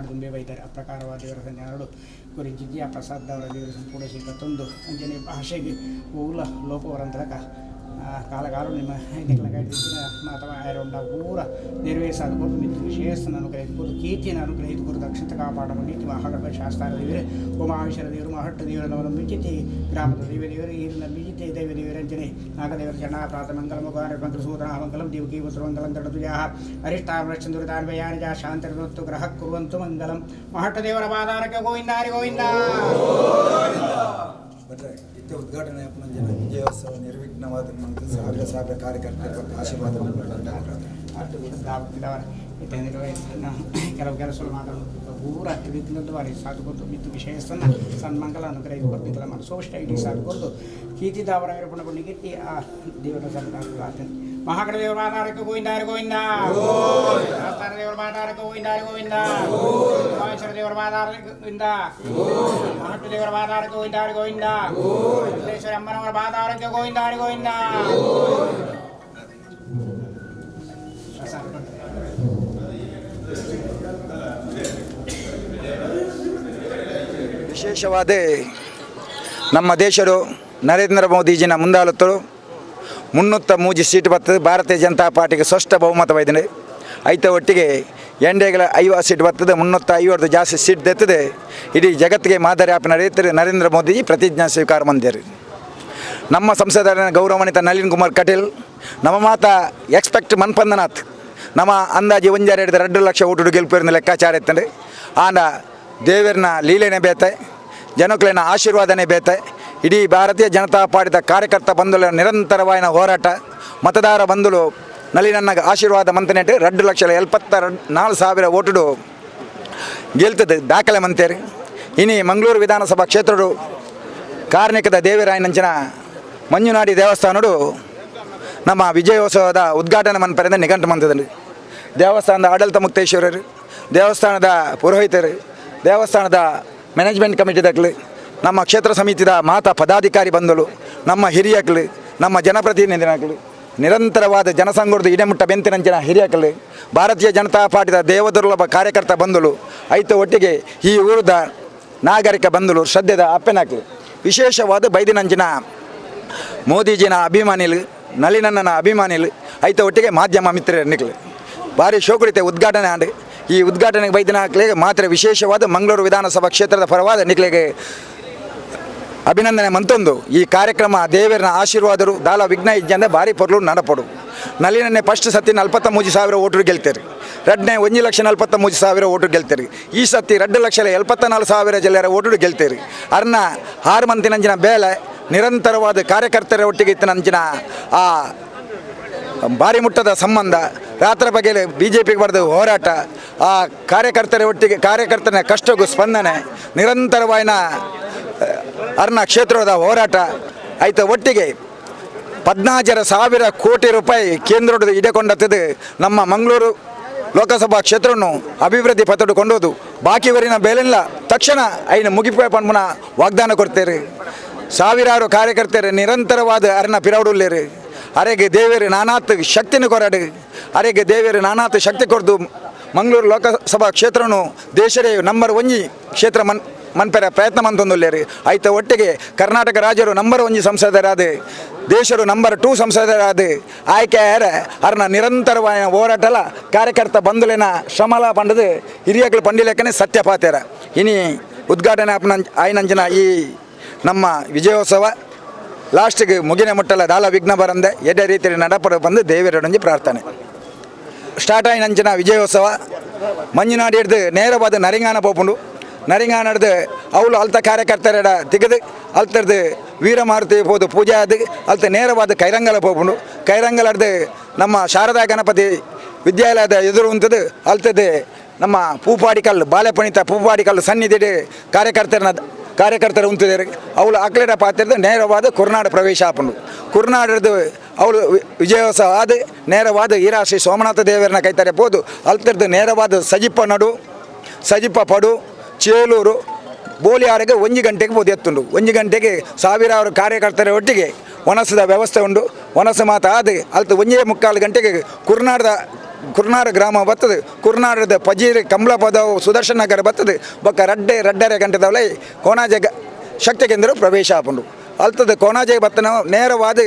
ದುಂಬೆ ಬೈತಾರೆ ಆ ಪ್ರಕಾರವಾದ ದೇವರ ಸನ್ಯಾನಡು ಕುರಿ ಜಿಜ್ಜಿಯ ಪ್ರಸಾದವರ ದೇವರ ಸಂಪೂರ್ಣ ಶ್ರೀಕತ್ತೊಂದು ಅಂಜನೆ ಭಾಷೆಗೆ ಊಲ ಲೋಪವರಂತಲಕ ಕಾಲಕಾಲ ನಿಮ್ಮ ಮಾತವ ಆಯರೊಂಡ ಊರ ನೆರವೇರಿಸಾದುಕೊಂಡು ಮಿತ್ತು ವಿಶೇಷ ಅನುಗ್ರಹಿಸಿಕೊಂಡು ಕೀರ್ತಿಯನ್ನು ಅನುಗ್ರಹಿಸಿಕೊಂಡು ದಕ್ಷಿಣ ಕಾಪಾಡ ನೀತಿ ಮಹಾಗರ್ಭ ಶಾಸ್ತ್ರ ದೇವರೇ ಉಮಾವಿಶ್ವರ ದೇವರು ಮಹಟ್ಟ ದೇವರ ನವನಂಬಿಚಿತಿ ಗ್ರಾಮದ ದೈವ ದೇವರು ಈರಿನ ಬಿಜಿತೆ ದೈವ ದೇವರಂಜನೆ ನಾಗದೇವರ ಚರಣ ಪ್ರಾತ ಮಂಗಲ ಮುಖಾನ ಮಂಗಲ ಸೂದನ ಮಂಗಲಂ ದೇವಕೀ ಪುತ್ರಮಂಗಲಂ ತಡತುಜಾಃ ಅರಿಷ್ಟಾವೃಕ್ಷಂದುರಿತಾನ್ವಯಾನಿಜ ಶಾಂತಿರ್ವತ್ತು ಗ್ರಹ ಕುರುವಂತು ಮಂಗಲಂ ಮಹಟ್ಟ ದೇವರ ಪಾದಾರಕ್ಕೆ ಗೋವಿಂದ ಹರಿ ಗೋವಿಂದ. ಇತ್ತೆ ಉದ್ಘಾಟನೆ ವಿಜಯೋತ್ಸವ ನಿರ್ವಿಘ್ನವಾದ ಸಾವಿರ ಸಾವಿರ ಕಾರ್ಯಕರ್ತರ ಆಶೀರ್ವಾದ ಕೆಲವು ಕೆಲಸ ಪೂರ ವಿಘ್ನದ ಬಾರಿ ಸಾಧುಕೊಟ್ಟು ಮಿತ್ತು ವಿಶೇಷನ ಸನ್ಮಂಗಲ ಅನುಗ್ರಹಿಸಿ ಮನಸೋಷ್ಟ ಇಡೀ ಸಾಧುಕೊಟ್ಟು ಕೀರ್ತಿದಾವರ ಪುಣ್ಯ ಕೀರ್ತಿ ಆ ದೇವರ ಸನ್ಮಾನ ಮಹಾಗಣ ದೇವರ ಮಾತಾರಕ್ಕೆ ಗೋವಿಂದ ಹರಿ ಗೋವಿಂದ, ಶಾಸ್ತಾರ ದೇವರ ಮಾತಾರಕ್ಕೆ ಗೋವಿಂದ ಹರಿ ಗೋವಿಂದ, ಮಹೇಶ್ವರ ದೇವರ ಮಾತಾರಕ್ಕೆ ಗೋವಿಂದ, ಮಹಟ್ಟು ದೇವರ ಮಾತಾರಕ್ಕೆ ಗೋವಿಂದ ಹರಿ ಗೋವಿಂದ, ಸಿದ್ದೇಶ್ವರ ಅಮ್ಮನವರ ಮಾತಾರಕ್ಕೆ ಗೋವಿಂದ ಹರಿ ಗೋವಿಂದ. ವಿಶೇಷವಾದ ನಮ್ಮ ದೇಶರು ನರೇಂದ್ರ ಮೋದಿಜಿನ ಮುಂದಾಲುತ್ತರು 303 ಸೀಟ್ ಬರ್ತದೆ. ಭಾರತೀಯ ಜನತಾ ಪಾರ್ಟಿಗೆ ಸ್ಪಷ್ಟ ಬಹುಮತವಾಗಿದೆ. ಐತ ಒಟ್ಟಿಗೆ ಎನ್ಡಿಎಗಳ 50 ಸೀಟ್ ಬರ್ತದೆ, 350 ಜಾಸ್ತಿ ಸೀಟ್ ದೆತ್ತದೆ. ಇಡೀ ಜಗತ್ತಿಗೆ ಮಾದರಿ ಆಪಿನ ರೈತರು ನರೇಂದ್ರ ಮೋದಿಜಿ ಪ್ರತಿಜ್ಞಾ ಸ್ವೀಕಾರ ಮಂದಿರು. ನಮ್ಮ ಸಂಸದರ ಗೌರವಾನ್ವಿತ ನಳಿನ್ ಕುಮಾರ್ ಕಟೀಲ್ ನಮ್ಮ ಮಾತ ಎಕ್ಸ್ಪೆಕ್ಟ್ ಮನ್ಪಂದನಾಥ್ ನಮ್ಮ ಅಂದಾಜು ಒಂಜಾರ ಹಿಡಿದ 2 ಲಕ್ಷ ಓಟು ಗೆಲ್ಪಿನ ಲೆಕ್ಕಾಚಾರ ಇತ್ತಂದ್ರೆ ಆಂಡ ದೇವರನ್ನ ಲೀಲೆನೇ ಬೇತೆ, ಜನಕ್ಲೇನ ಆಶೀರ್ವಾದನೇ ಬೇತೆ. ಇಡೀ ಭಾರತೀಯ ಜನತಾ ಪಾರ್ಟಿದ ಕಾರ್ಯಕರ್ತ ಬಂಧುಗಳ ನಿರಂತರವಾದ ಹೋರಾಟ, ಮತದಾರ ಬಂಧುಲು ನಳಿನನ್ನ ಆಶೀರ್ವಾದ ಮಂತನೆಟ್ಟು 2,74,000 ಓಟುಡು ಗೆಲ್ತದೆ ದಾಖಲೆ ಮಂತೇರಿ. ಇನಿ ಮಂಗಳೂರು ವಿಧಾನಸಭಾ ಕ್ಷೇತ್ರಡು ಕಾರ್ಣಿಕದ ದೇವಿರಾಯನಂಚಿನ ಮಂಜುನಾಡಿ ದೇವಸ್ಥಾನಡು ನಮ್ಮ ವಿಜಯೋತ್ಸವದ ಉದ್ಘಾಟನೆ ಮನ್ಪರಿಂದ ನಿಘಂಟು ಮಂತದಲ್ಲಿ ದೇವಸ್ಥಾನದ ಆಡಳಿತ ಮುಕ್ತೇಶ್ವರರು, ದೇವಸ್ಥಾನದ ಪುರೋಹಿತರು, ದೇವಸ್ಥಾನದ ಮ್ಯಾನೇಜ್ಮೆಂಟ್ ಕಮಿಟಿದಾಗಲಿ, ನಮ್ಮ ಕ್ಷೇತ್ರ ಸಮಿತಿದ ಮಾತಾ ಪದಾಧಿಕಾರಿ ಬಂಧುಗಳು, ನಮ್ಮ ಹಿರಿಯಕ್ಲು, ನಮ್ಮ ಜನಪ್ರತಿನಿಧಿನಾಗಲಿ, ನಿರಂತರವಾದ ಜನಸಂಘದ ಇಡೆಮುಟ್ಟ ಬೆಂತಿನಂಚಿನ ಹಿರಿಯಕ್ಲು, ಭಾರತೀಯ ಜನತಾ ಪಾರ್ಟಿದ ದೇವದುರ್ಲಭ ಕಾರ್ಯಕರ್ತ ಬಂಧುಗಳು, ಐತ ಒಟ್ಟಿಗೆ ಈ ಊರದ ನಾಗರಿಕ ಬಂಧುಗಳು, ಶ್ರದ್ಧೆದ ಅಪ್ಪನಾಕ್ಲು, ವಿಶೇಷವಾದ ಬೈದಿನಂಚಿನ ಮೋದಿಜಿನ ಅಭಿಮಾನಿಲು, ನಳಿನಣ್ಣನ ಅಭಿಮಾನಿಲು, ಐತ ಒಟ್ಟಿಗೆ ಮಾಧ್ಯಮ ಮಿತ್ರರು ನಿಕ್ಲು ಭಾರಿ ಶೋಕರಿತೆ ಉದ್ಘಾಟನೆ ಆಂಡ್. ಈ ಉದ್ಘಾಟನೆಗೆ ಬೈದಿನ ಹಾಕ್ಲಿಗೆ ಮಾತ್ರ ವಿಶೇಷವಾದ ಮಂಗಳೂರು ವಿಧಾನಸಭಾ ಕ್ಷೇತ್ರದ ಪರವಾದ ನಿಕ್ಲಿಗೆ ಅಭಿನಂದನೆ ಮಂತೊಂದು. ಈ ಕಾರ್ಯಕ್ರಮ ದೇವರನ ಆಶೀರ್ವಾದರು ದಾಲ ವಿಘ್ನ ಇಜ್ಜಂದೆ ಭಾರಿ ಪೊರ್ಲು ನಡಪಡು. ನಳಿನನ್ನೇ ಫಸ್ಟ್ ಸತಿ 43,000 ಓಟು ಗೆಲ್ತೇರಿ. ರಡ್ನೇ 1,43,000 ಓಟು ಗೆಲ್ತೇರಿ. ಈ ಸತಿ 2,74,000 ಜಿಲ್ಲೆಯ ಓಟು ಗೆಲ್ತೇರಿ. ಅರ್ನ 6 ಮಂತಿನಂಚಿನ ಬೇಲೆ ನಿರಂತರವಾದ ಕಾರ್ಯಕರ್ತರ ಒಟ್ಟಿಗೆ ಇತ್ತಿನಂಚಿನ ಆ ಭಾರಿ ಮುಟ್ಟದ ಸಂಬಂಧ, ರಾತ್ರಿ ಬಗೆಯಲ್ಲಿ ಬಿ ಜೆ ಪಿಗೆ ಬರೆದ ಹೋರಾಟ, ಆ ಕಾರ್ಯಕರ್ತರ ಒಟ್ಟಿಗೆ ಕಾರ್ಯಕರ್ತನ ಕಷ್ಟಕ್ಕೂ ಸ್ಪಂದನೆ, ನಿರಂತರವಾಯಿನ ಅರ್ನ ಕ್ಷೇತ್ರದ ಹೋರಾಟ ಆಯ್ತ. ಒಟ್ಟಿಗೆ 14,000 ಕೋಟಿ ರೂಪಾಯಿ ಕೇಂದ್ರದ ಇಡಕೊಂಡತ್ತದು ನಮ್ಮ ಮಂಗಳೂರು ಲೋಕಸಭಾ ಕ್ಷೇತ್ರವನ್ನು ಅಭಿವೃದ್ಧಿ ಪಥಡು ಕೊಂಡೋದು. ಬಾಕಿವರಿನ ಬೇಲೆಲ್ಲ ತಕ್ಷಣ ಐನ ಮುಗಿಪ ಪನ್ಪುನ ವಾಗ್ದಾನ ಕೊಡ್ತೇವೆ. ಸಾವಿರಾರು ಕಾರ್ಯಕರ್ತರು ನಿರಂತರವಾದ ಅರನ ಪಿರವಡುಲ್ಲೇರು. ಅರೆಗೆ ದೇವೇರು ನಾನಾತ್ ಶಕ್ತಿನ ಕೊರಡು, ಅರೆಗೆ ದೇವೇರು ನಾನಾತ್ ಶಕ್ತಿ ಕೊರ್ದು ಮಂಗಳೂರು ಲೋಕಸಭಾ ಕ್ಷೇತ್ರನು ದೇಶದೇ ನಂಬರ್ ಒಂಜಿ ಕ್ಷೇತ್ರ ಮನ್ಪೆರ ಪ್ರಯತ್ನ ಮಂತೊಂದುಲ್ಲೇರು. ಐತ ಒಟ್ಟಿಗೆ ಕರ್ನಾಟಕ ರಾಜ್ಯರು ನಂಬರ್ ಒಂಜಿ ಸಂಸದರಾದ, ದೇಶರು ನಂಬರ್ 2 ಸಂಸದರಾದ ಆಯ್ಕೆ ಅರ್ನ ನಿರಂತರವಾದ ಹೋರಾಟಲ ಕಾರ್ಯಕರ್ತ ಬಂಧುಲೇನ ಶ್ರಮಲ ಪಂಡದು ಹಿರಿಯಕಲು ಪಂಡಿಲೆಕ್ಕನೆ ಸತ್ಯಪಾತೇರ. ಇನಿ ಉದ್ಘಾಟನೆ ಆಯ್ನಂಚಿನ ಈ ನಮ್ಮ ವಿಜಯೋತ್ಸವ ಲಾಸ್ಟಿಗೆ ಮುಗಿನ ಮುಟ್ಟಲ ದಾಲ ವಿಘ್ನ ಬರಂದೆ ಎಡ್ಡೆ ರೀತಿಯಲ್ಲಿ ನಡಪಡ ಬಂದು ದೇವರೊಂಜಿ ಪ್ರಾರ್ಥನೆ. ಸ್ಟಾರ್ಟ್ ಆಯ್ನಂಚಿನ ವಿಜಯೋತ್ಸವ ಮಂಜುನಾಡಿ ಹಿಡ್ದು ನೇರವಾದ ನರಿಂಗಾನ ಪೋಪುಂಡು. ನರಿಂಗಾನ ಹಿಡ್ದು ಅವಳು ಅಲ್ತ ಕಾರ್ಯಕರ್ತರೆಡ ತಿಗದು ಅಲ್ತರ್ದು ವೀರಮಾರುತಿ ಪೋದು ಪೂಜೆ ಆದ ಅಲ್ತ ನೇರವಾದ ಕೈರಂಗಲ ಪೋಪುಂಡು. ಕೈರಂಗಲ ಹಿಡ್ದು ನಮ್ಮ ಶಾರದಾ ಗಣಪತಿ ವಿದ್ಯಾಲಯದ ಎದುರು ಉಂಟದು ಅಲ್ತದ್ದು ನಮ್ಮ ಪೂಪಾಡಿಕಲ್ಲು ಬಾಲೆಪಣಿತ ಪೂಪಾಡಿಕಲ್ಲು ಸನ್ನಿಧಿ ಕಾರ್ಯಕರ್ತರ ಉಂತಿದ್ದಾರೆ. ಅವಳು ಅಕ್ಲೆಡ ಪಾತ್ರದ ನೇರವಾದ ಕುರ್ನಾಡು ಪ್ರವೇಶ ಆಪುಂಡು. ಕುರ್ನಾಡದು ಅವಳು ವಿಜಯೋತ್ಸವ ಆದ ನೇರವಾದ ಈರಾಶ್ರೀ ಸೋಮನಾಥ ದೇವರನ್ನ ಕೈತಾರೆ ಪೋದು ಅಲ್ತರ್ದು ನೇರವಾದ ಸಜಿಪ್ಪ ನಡು ಸಜಿಪ್ಪ ಪಡು ಚೇಲೂರು ಬೋಲಿಯಾರಿಗೆ 1 ಗಂಟೆಗೆ ಪೋದು ಎತ್ತುಂಡು. 1 ಗಂಟೆಗೆ ಸಾವಿರಾರು ಕಾರ್ಯಕರ್ತರ ಒಟ್ಟಿಗೆ ಒಣಸದ ವ್ಯವಸ್ಥೆ ಉಂಡು. ಒಣಸು ಮಾತ ಆದ ಅಲ್ತ 1.75 ಗಂಟೆಗೆ ಕುರ್ನಾಡ ಗ್ರಾಮ ಬರ್ತದೆ. ಕುರ್ನಾಡದ ಪಜೀರಿ ಕಮಲಪದವು ಸುದರ್ಶನ ನಗರ ಬರ್ತದೆ. ಬೊಕ್ಕ ರಡ್ಡರೆ ಗಂಟೆದವಳೆ ಕೋಣಾಜೆ ಶಕ್ತಿ ಕೇಂದ್ರ ಪ್ರವೇಶ ಆಪುಂಡು. ಅಲ್ತದ ಕೋಣಾಜೆ ಬತ್ತನ ನೇರವಾದ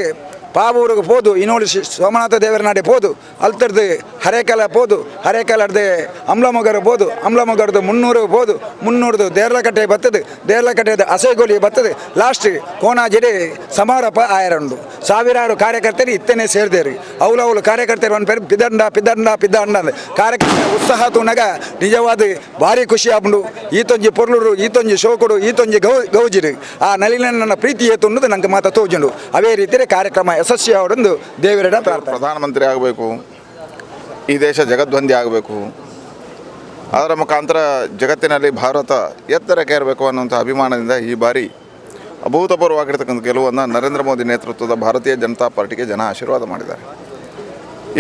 ಪಾವೂರಿಗೆ ಪೋದು ಇನ್ನೋಳಿ ಸೋಮನಾಥ ದೇವರ ನಾಡೆ ಪೋದು ಅಲ್ತರ್ದು ಹರೇಕಲ ಪೋದು ಹರೇಕಲರ್ದು ಅಮ್ಲಮೊಗರು ಪೋದು ಅಮ್ಲಮೊಗರ್ದು ಮುನ್ನೂರು ಪೋದು ಮುನ್ನೂರ್ದು ದೇರ್ಲಕಟ್ಟೆ ಬರ್ತದೆ. ದೇರ್ಲಕಟ್ಟೆದ ಅಸೈಗೋಲಿ ಬರ್ತದೆ. ಲಾಸ್ಟ್ ಕೋಣಾಜೆಡೆ ಸಮಾರೋಪ ಆಯರುಂಡು. ಸಾವಿರಾರು ಕಾರ್ಯಕರ್ತರು ಇತ್ತನೆ ಸೇರಿದೇರು. ಅವಳು ಕಾರ್ಯಕರ್ತರು ಒಂದು ಪೇರು ಪಿದಂಡ ಪಿದಂಡ ಪಿದಂಡ ಅಂದ್. ಕಾರ್ಯಕರ್ತರ ಉತ್ಸಾಹ ತೂನಗ ನಿಜವಾದ ಭಾರಿ ಖುಷಿ ಆಪುಂಡು. ಈತೊಂಜಿ ಪೊರ್ಲುರು ಈತೊಂಜಿ ಶೋಕುಡು ಈತೊಂಜಿ ಗೌಜಿರು ಆ ನಲಿನ ನನ್ನ ಪ್ರೀತಿ ಏತುಂಡು ನಂಗೆ ಮಾತ ತೋಜುಂಡು. ಅದೇ ರೀತಿಯ ಕಾರ್ಯಕ್ರಮ ಯಶಸ್ವಿ ಅವರೊಂದು ದೇವರ ಪ್ರಾರ್ಥನೆ. ಪ್ರಧಾನಮಂತ್ರಿ ಆಗಬೇಕು, ಈ ದೇಶ ಜಗದ್ವಂದಿ ಆಗಬೇಕು, ಅದರ ಮುಖಾಂತರ ಜಗತ್ತಿನಲ್ಲಿ ಭಾರತ ಎತ್ತರಕ್ಕೆ ಏರಬೇಕು ಅನ್ನುವಂಥ ಅಭಿಮಾನದಿಂದ ಈ ಬಾರಿ ಅಭೂತಪೂರ್ವವಾಗಿರ್ತಕ್ಕಂಥ ಗೆಲುವನ್ನು ನರೇಂದ್ರ ಮೋದಿ ನೇತೃತ್ವದ ಭಾರತೀಯ ಜನತಾ ಪಾರ್ಟಿಗೆ ಜನ ಆಶೀರ್ವಾದ ಮಾಡಿದ್ದಾರೆ.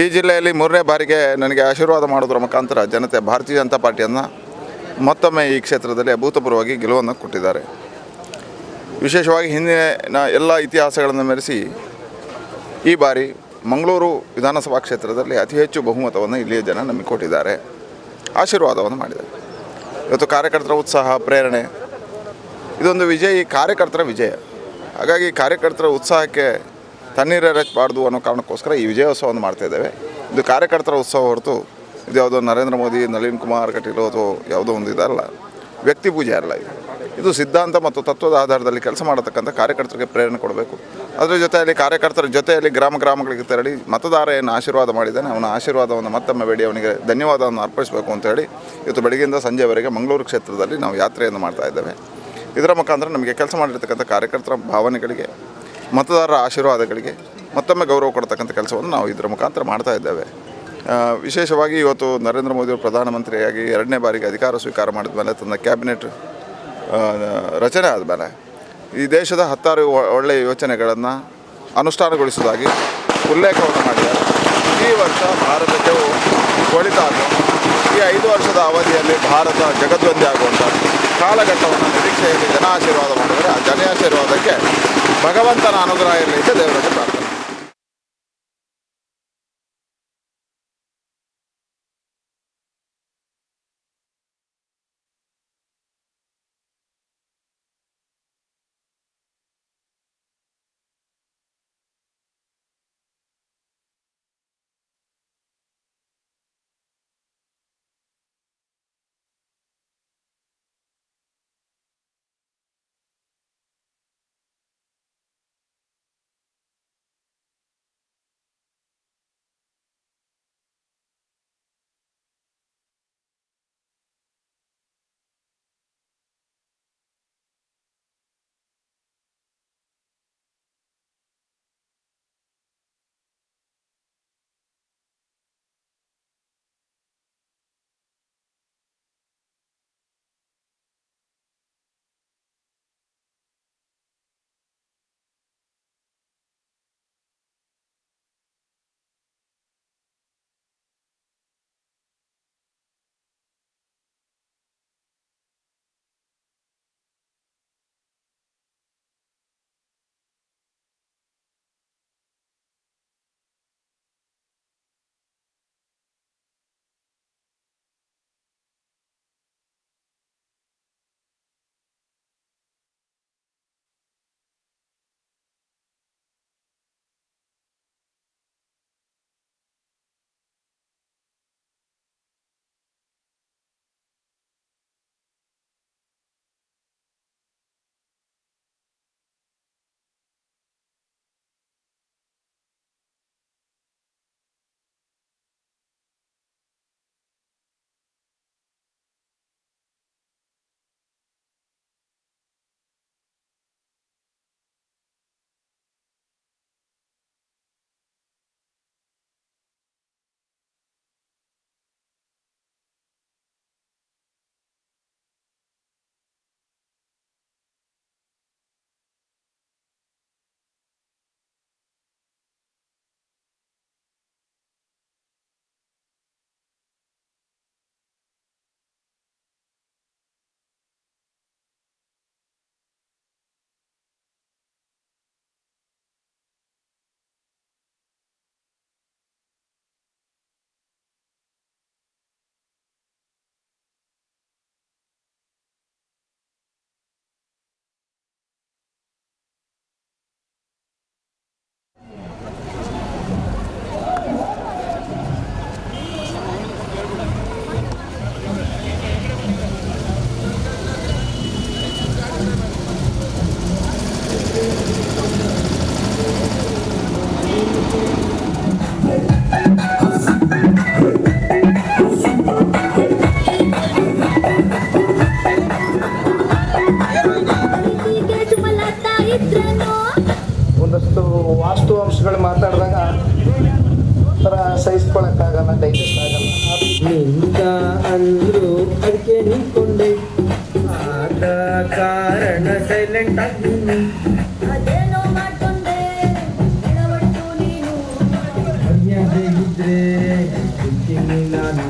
ಈ ಜಿಲ್ಲೆಯಲ್ಲಿ 3ನೇ ಬಾರಿಗೆ ನನಗೆ ಆಶೀರ್ವಾದ ಮಾಡೋದ್ರ ಮುಖಾಂತರ ಜನತೆ ಭಾರತೀಯ ಜನತಾ ಪಾರ್ಟಿಯನ್ನು ಮತ್ತೊಮ್ಮೆ ಈ ಕ್ಷೇತ್ರದಲ್ಲಿ ಅಭೂತಪೂರ್ವವಾಗಿ ಗೆಲುವನ್ನು ಕೊಟ್ಟಿದ್ದಾರೆ. ವಿಶೇಷವಾಗಿ ಹಿಂದಿನ ಎಲ್ಲ ಇತಿಹಾಸಗಳನ್ನು ಮೆರೆಸಿ ಈ ಬಾರಿ ಮಂಗಳೂರು ವಿಧಾನಸಭಾ ಕ್ಷೇತ್ರದಲ್ಲಿ ಅತಿ ಹೆಚ್ಚು ಬಹುಮತವನ್ನು ಇಲ್ಲಿಯ ಜನ ನಮಗೆ ಕೊಟ್ಟಿದ್ದಾರೆ, ಆಶೀರ್ವಾದವನ್ನು ಮಾಡಿದ್ದಾರೆ. ಇವತ್ತು ಕಾರ್ಯಕರ್ತರ ಉತ್ಸಾಹ, ಪ್ರೇರಣೆ, ಇದೊಂದು ವಿಜಯ, ಈ ಕಾರ್ಯಕರ್ತರ ವಿಜಯ. ಹಾಗಾಗಿ ಕಾರ್ಯಕರ್ತರ ಉತ್ಸಾಹಕ್ಕೆ ತಣ್ಣೀರೆರಚಬಾರ್ದು ಅನ್ನೋ ಕಾರಣಕ್ಕೋಸ್ಕರ ಈ ವಿಜಯೋತ್ಸವವನ್ನು ಮಾಡ್ತಾಯಿದ್ದೇವೆ. ಇದು ಕಾರ್ಯಕರ್ತರ ಉತ್ಸವ ಹೊರತು ಇದು ಯಾವುದೋ ನರೇಂದ್ರ ಮೋದಿ, ನಳಿನ್ ಕುಮಾರ್ ಕಟೀಲು ಅಥವಾ ಯಾವುದೋ ಒಂದು ಇದಲ್ಲ, ವ್ಯಕ್ತಿ ಪೂಜೆ ಅಲ್ಲ ಇದು. ಇದು ಸಿದ್ಧಾಂತ ಮತ್ತು ತತ್ವದ ಆಧಾರದಲ್ಲಿ ಕೆಲಸ ಮಾಡತಕ್ಕಂಥ ಕಾರ್ಯಕರ್ತರಿಗೆ ಪ್ರೇರಣೆ ಕೊಡಬೇಕು. ಅದರ ಜೊತೆಯಲ್ಲಿ ಕಾರ್ಯಕರ್ತರ ಜೊತೆಯಲ್ಲಿ ಗ್ರಾಮ ಗ್ರಾಮಗಳಿಗೆ ತೆರಳಿ ಮತದಾರ ಏನು ಆಶೀರ್ವಾದ ಮಾಡಿದ್ದಾನೆ ಅವನ ಆಶೀರ್ವಾದವನ್ನು ಮತ್ತೊಮ್ಮೆ ಬೇಡಿ ಅವನಿಗೆ ಧನ್ಯವಾದವನ್ನು ಅರ್ಪಿಸಬೇಕು ಅಂತ ಹೇಳಿ ಇವತ್ತು ಬೆಳಗ್ಗೆಯಿಂದ ಸಂಜೆವರೆಗೆ ಮಂಗಳೂರು ಕ್ಷೇತ್ರದಲ್ಲಿ ನಾವು ಯಾತ್ರೆಯನ್ನು ಮಾಡ್ತಾ ಇದ್ದೇವೆ. ಇದರ ಮುಖಾಂತರ ನಮಗೆ ಕೆಲಸ ಮಾಡಿರ್ತಕ್ಕಂಥ ಕಾರ್ಯಕರ್ತರ ಭಾವನೆಗಳಿಗೆ, ಮತದಾರರ ಆಶೀರ್ವಾದಗಳಿಗೆ ಮತ್ತೊಮ್ಮೆ ಗೌರವ ಕೊಡ್ತಕ್ಕಂಥ ಕೆಲಸವನ್ನು ನಾವು ಇದರ ಮುಖಾಂತರ ಮಾಡ್ತಾ ಇದ್ದೇವೆ. ವಿಶೇಷವಾಗಿ ಇವತ್ತು ನರೇಂದ್ರ ಮೋದಿಯವರು ಪ್ರಧಾನಮಂತ್ರಿಯಾಗಿ 2ನೇ ಬಾರಿಗೆ ಅಧಿಕಾರ ಸ್ವೀಕಾರ ಮಾಡಿದ ಮೇಲೆ ತನ್ನ ಕ್ಯಾಬಿನೆಟ್ ರಚನೆ ಆದಮೇಲೆ ಈ ದೇಶದ ಹತ್ತಾರು ಒಳ್ಳೆಯ ಯೋಜನೆಗಳನ್ನು ಅನುಷ್ಠಾನಗೊಳಿಸುವುದಾಗಿ ಉಲ್ಲೇಖವನ್ನು ಮಾಡಿದ್ದಾರೆ. ಈ ವರ್ಷ ಭಾರತಕ್ಕೆ ಒಳಿತಾಗುವ ಈ 5 ವರ್ಷದ ಅವಧಿಯಲ್ಲಿ ಭಾರತ ಜಗದ್ವಂದಿ ಆಗುವಂಥ ಕಾಲಘಟ್ಟವನ್ನು ನಿರೀಕ್ಷೆಯಲ್ಲಿ ಜನ ಆಶೀರ್ವಾದ ಮಾಡಿದರೆ ಆ ಜನ ಆಶೀರ್ವಾದಕ್ಕೆ ಭಗವಂತನ ಅನುಗ್ರಹ ಇರಲಿ ಅಂತ ದೇವರಲ್ಲಿ ಪ್ರಾರ್ಥನೆ. ವಸ್ತು ಅಂಶಗಳು ಮಾತಾಡಿದಾಗ ಥರ ಸಹಿಸ್ಕೊಳಕ್ಕಾಗಲ್ಲ, ಡೈಜೆಸ್ಟ್ ಆಗಲ್ಲ. ನಿಂತ ಅಂದ್ರು ಅದಕ್ಕೆ ನಿಂತ್ಕೊಂಡೆ, ಆದ ಕಾರಣ ಸೈಲೆಂಟ್ ಆಗ್ತೀನಿ. ಅದೇನೋ ಮಾಡ್ಕೊಂಡೆ ಎಡವಟ್ಟು ನೀನು, ಮರ್ಯಾದೆ ಇದ್ರೆ ಇರ್ತೀನಿ ನಾನು.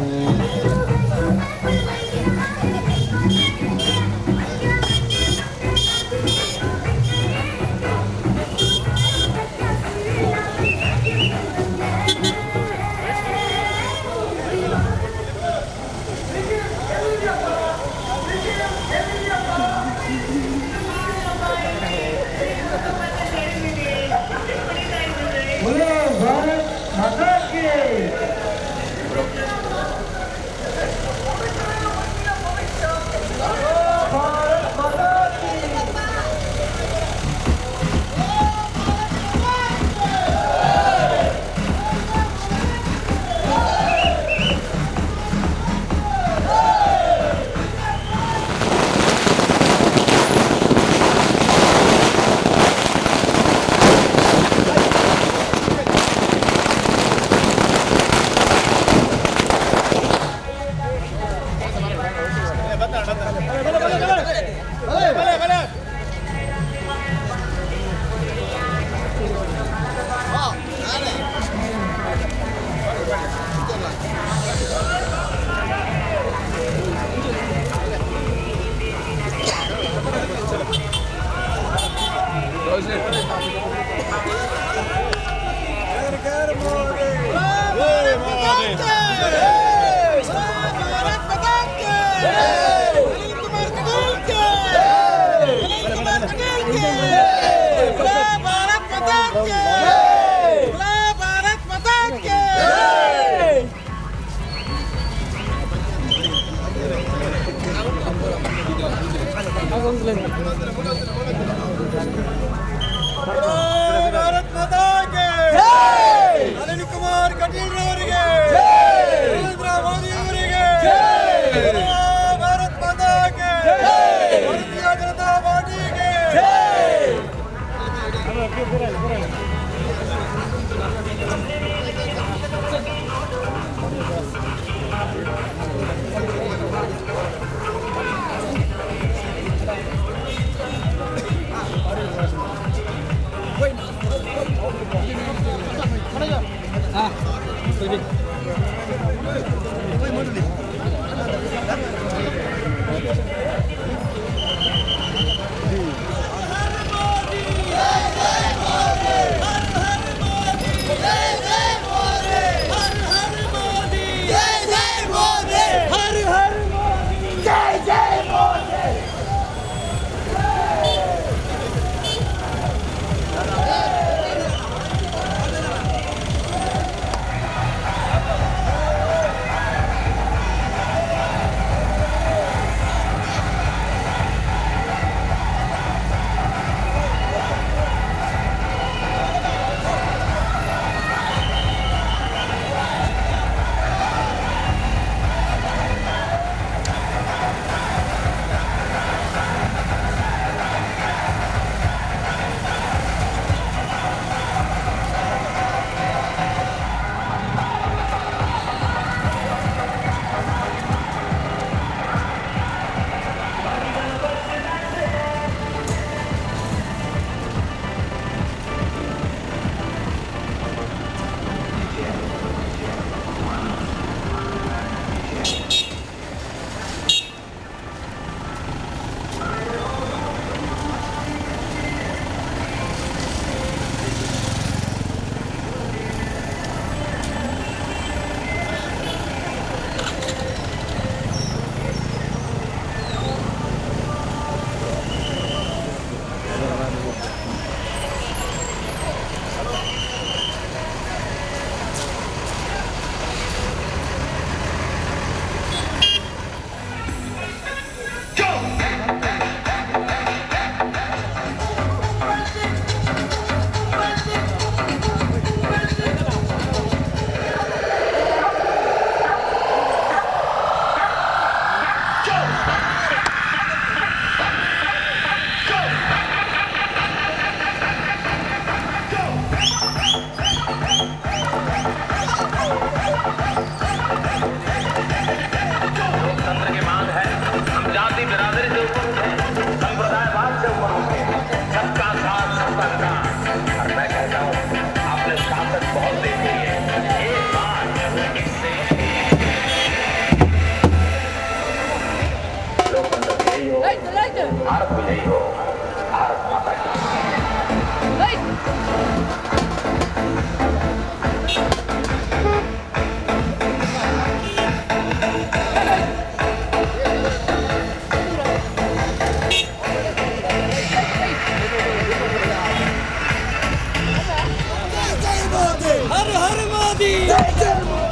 Modi! Jai Jai Modi!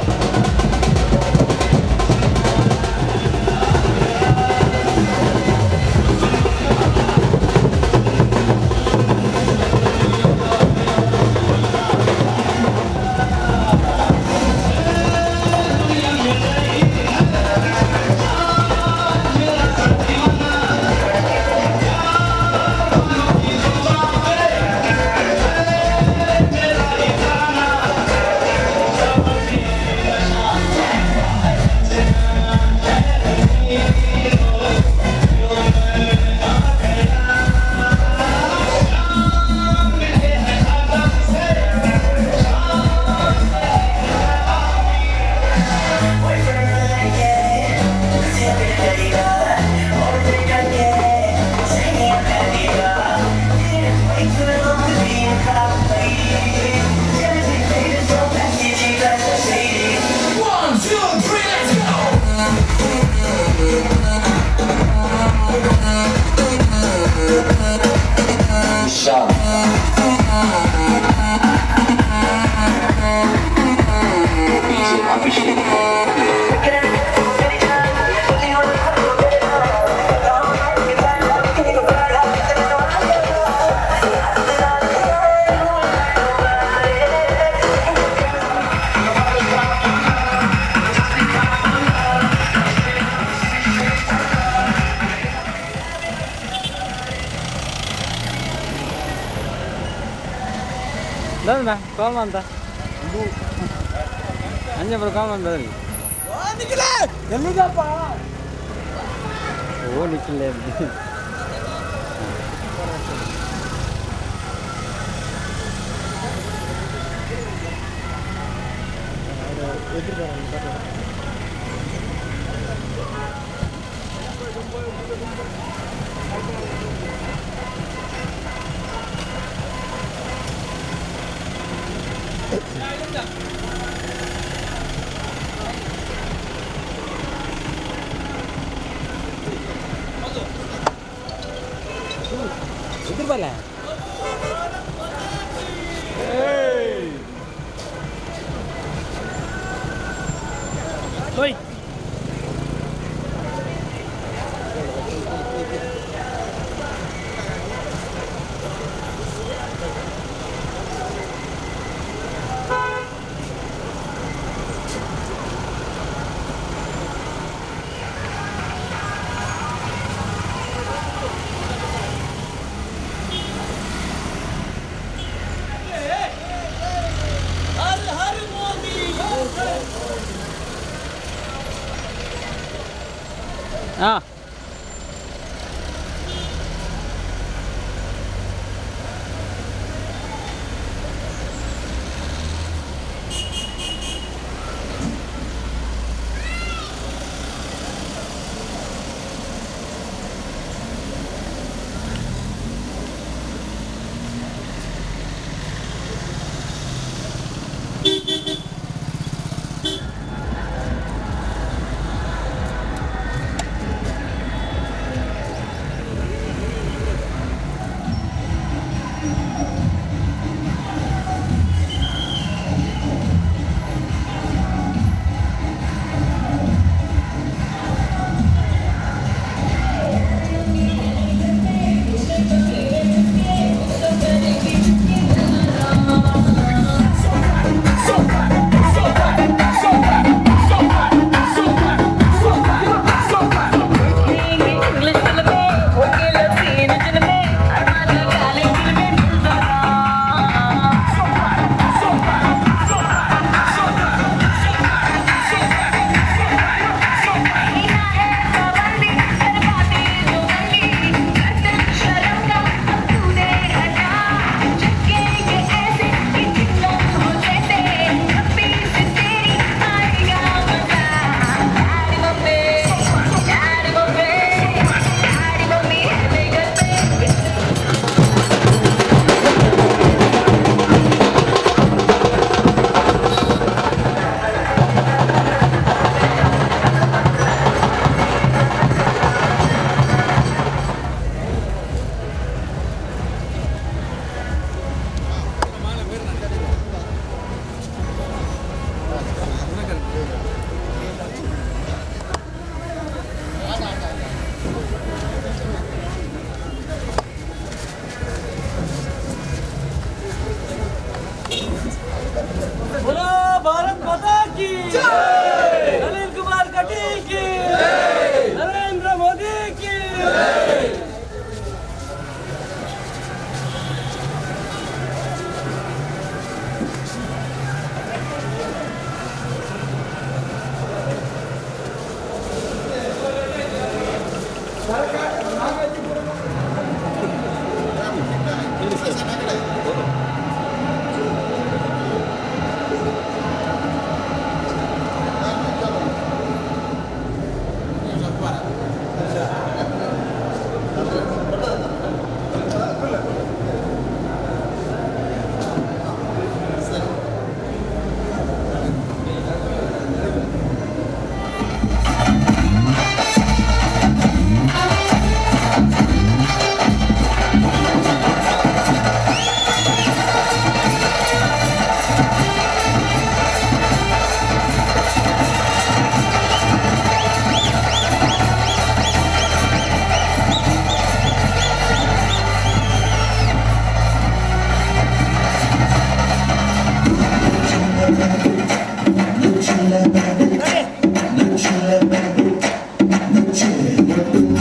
Call ಅಂತ ಅಂಜಬ್ರು ಕಾಲ್ ಬಂದ್ರಿ. ಎಲ್ಲಿಗಪ್ಪ? ಓ ನಿಖಿಲ್. ಹಾಂ बोलो भारत माता की जय, नलिन कुमार कटील की जय, नरेंद्र मोदी की जय।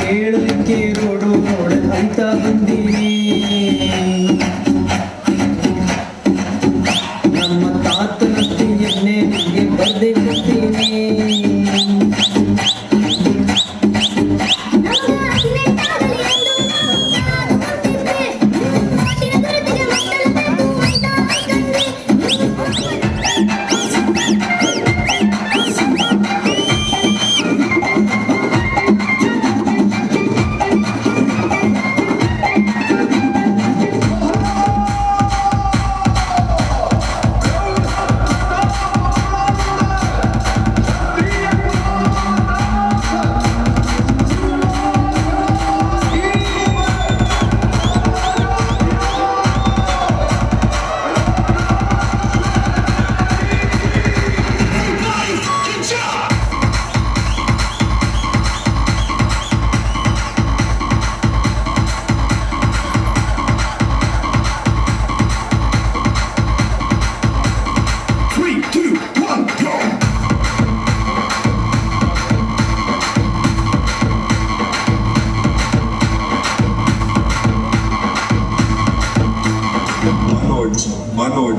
ಕೇಳಲಿಕ್ಕೆ ರೋಡು ನೋಡ ಅಂತ ಬಂದೀನಿ, ನಮ್ಮ ತಾತನತ್ತಿಯನ್ನೇ ನಿಮಗೆ ಬರ್ದೆ ಕೊಡ್ತೀನಿ. Manoj.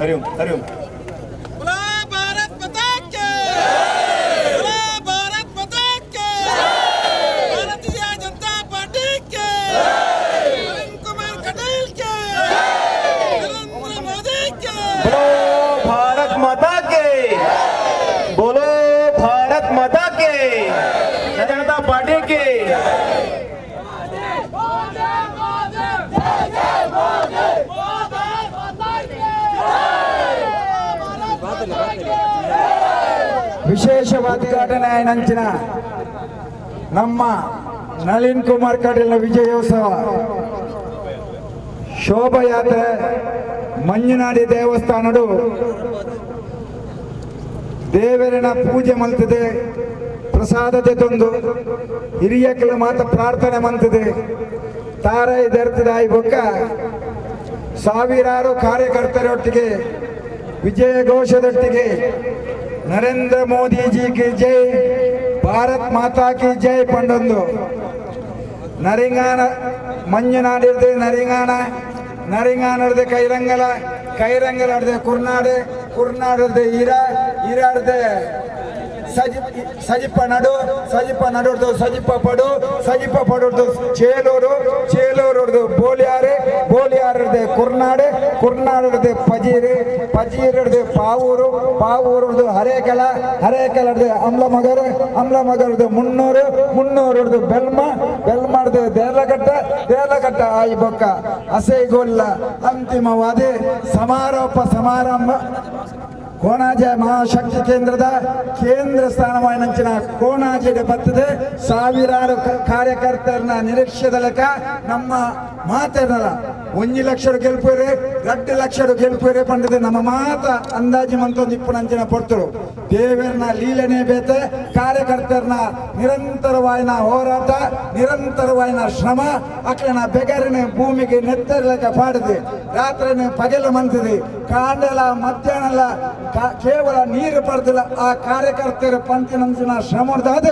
हरिओम हरिओम। भारत माता के, भारत माता के, भारतीय जनता पार्टी के, नलिन कुमार कटील के, नरेंद्र मोदी के। बोलो भारत माता के, बोलो भारत माता के, जनता पार्टी के। ವಿಶೇಷವಾದ ಉದ್ಘಾಟನೆ ನಂಚಿನ ನಮ್ಮ ನಳಿನ್ ಕುಮಾರ್ ಕಟೀಲ್ನ ವಿಜಯೋತ್ಸವ ಶೋಭಾಯಾತ್ರೆ ಮಂಜುನಾಡಿ ದೇವಸ್ಥಾನಡು ದೇವರಿನ ಪೂಜೆ ಮಲ್ತದೆ, ಪ್ರಸಾದತೆ ತಂದು ಹಿರಿಯಕ್ಲ ಮಾತ ಪ್ರಾರ್ಥನೆ ಮಂತದೆ, ತಾರೈ ದರ್ತದಾಯಿ ಬೊಕ್ಕ ಸಾವಿರಾರು ಕಾರ್ಯಕರ್ತರೊಟ್ಟಿಗೆ ವಿಜಯ ಘೋಷದೊಟ್ಟಿಗೆ ನರೇಂದ್ರ ಮೋದಿಜಿ ಕಿ ಜೈ, ಭಾರತ್ ಮಾತಾ ಕಿ ಜೈ ಪಂಡೊಂದು ನರಿಂಗಾನ ಮಂಜುನಾಡಿರ್ದೆ ನರಿಂಗಾನ, ನರಿಂಗಾನರ್ದೆ ಕೈರಂಗಲ, ಕೈರಂಗಲಾಡ್ದೆ ಕುರ್ನಾಡು, ಕುರ್ನಾಡರ್ದೆ ಈರಾ, ಈರಾಡ್ದೆ ಸಜಿಪ್ಪ ನಡು, ಸಜಿಪ್ಪ ನಡುಡ್ದು ಸಜಿಪ್ಪ ಪಡು, ಸಜಿಪ್ಪ ಪಡುಡ್ದು ಚೇಲೂರು, ಚೇಲೂರುಡ್ದು ಬೋಲಿಯಾರು, ಬೋಲಿಯಾರಡ್ದೆ ಕುರ್ನಾಡು, ಕುರ್ನಾಡಡ್ದೆ ಪಜೀರು, ಪಜೀರಡ್ದೆ ಪಾವೂರು, ಪಾವೂರುಡ್ದು ಹರೇಕಲ, ಹರೇಕಲಡ್ದೆ ಅಮ್ಲಮಗರು, ಅಮ್ಲಮಗರ್ದು ಮುನ್ನೂರು, ಮುನ್ನೂರುಡ್ದು ಬೆಲ್ಮ, ಬೆಲ್ಮಡ್ದು ದೇರ್ಲಘಟ್ಟ, ದೇರ್ಲಘಟ್ಟ ಆಯಿ ಬೊಕ್ಕ ಅಸೈಗೊಲ್ಲ ಅಂತಿಮವಾದ ಸಮಾರೋಪ ಸಮಾರಂಭ ಕೋಣಾಜೆ ಮಹಾಶಕ್ತಿ ಕೇಂದ್ರದ ಕೇಂದ್ರ ಸ್ಥಾನವಾಯಿನಂಚಿನ ಕೋಣಾಜೆಗೆ ಬರ್ತದೆ. ಸಾವಿರಾರು ಕಾರ್ಯಕರ್ತರನ್ನ ನಿರೀಕ್ಷೆದ ಲೆಕ್ಕ ನಮ್ಮ ಮಾತೆರಲ್ಲ 1 lakh ಗೆಲ್ಪೇರೆ 2 ಲಕ್ಷ ಗೆಲ್ಪೇರೆ ಪಂಡದೆ ನಮ್ಮ ಮಾತ ಅಂದಾಜು ಮಂತೊಂದು ಇಪ್ಪುನಂಚಿನ ಪೊರ್ತರು ದೇವರನ ಲೀಲನೆ ಬೇತೆ ಕಾರ್ಯಕರ್ತರನ ನಿರಂತರವಾಯಿನ ಹೋರಾಟ ನಿರಂತರವಾಯಿನ ಶ್ರಮ ಅಕ್ಲನ ಬೆಗರಿನ ಭೂಮಿಗೆ ನೆತ್ತರ್ಲಕ ಪಾಡದೆ ರಾತ್ರಿನ ಪಗೆಲು ಮಂತದೆ ಕಾಂಡಲ ಮಧ್ಯಾಹ್ನಲ ಕೇವಲ ನೀರು ಪಡೆದಿಲ್ಲ ಆ ಕಾರ್ಯಕರ್ತರ ಪಂತಿನಂಚಿನ ಶ್ರಮದಾದ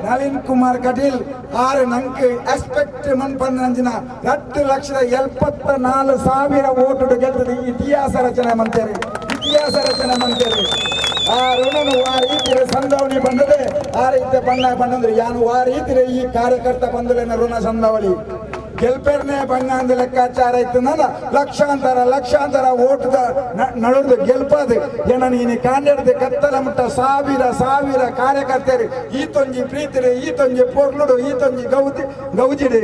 ನಳಿನ್ ಕುಮಾರ್ ಕಟೀಲ್ ಆರು ನಂಗೆ ಎಕ್ಸ್ಪೆಕ್ಟ್ ಮನ್ಪಂದಿನ 2,74,000 ಓಟು ಗೆದ್ದது ಇತಿಹಾಸ ರಚನೆ ಮಂತೇರಿ ಇತಿಹಾಸ ರಚನೆ ಮಂತೇರಿ ಆ ಋಣನು ಆ ರೀತಿ ಸಂದಾವಣಿ ಬಂದದೆ ಆ ರೀತಿ ಬಣ್ಣ ಬಂದಂದ್ರೆ ಯಾನು ಆ ರೀತಿ ಈ ಕಾರ್ಯಕರ್ತ ಬಂದಲೇನ ಋಣ ಸಂದಾವಳಿ ಗೆಲ್ಪೇರ್ನೆ ಬಣ್ಣ ಅಂದ ಲೆಕ್ಕಾಚಾರ ಇತ್ತು ನನ್ನ ಲಕ್ಷಾಂತರ ಲಕ್ಷಾಂತರ ಓಟದ ನಡುದು ಗೆಲ್ಪದು ಏನ ನೀನು ಕಾಂಡೆಡ್ದು ಕತ್ತಲ ಮುಟ್ಟ ಸಾವಿರ ಸಾವಿರ ಕಾರ್ಯಕರ್ತರು ಈ ತೊಂಜಿ ಪ್ರೀತಿರು ಈ ತೊಂಜಿ ಪೊರ್ಲುಡು ಈ ತೊಂಜಿ ಗೌಜಿ ಗೌಜಿಡಿ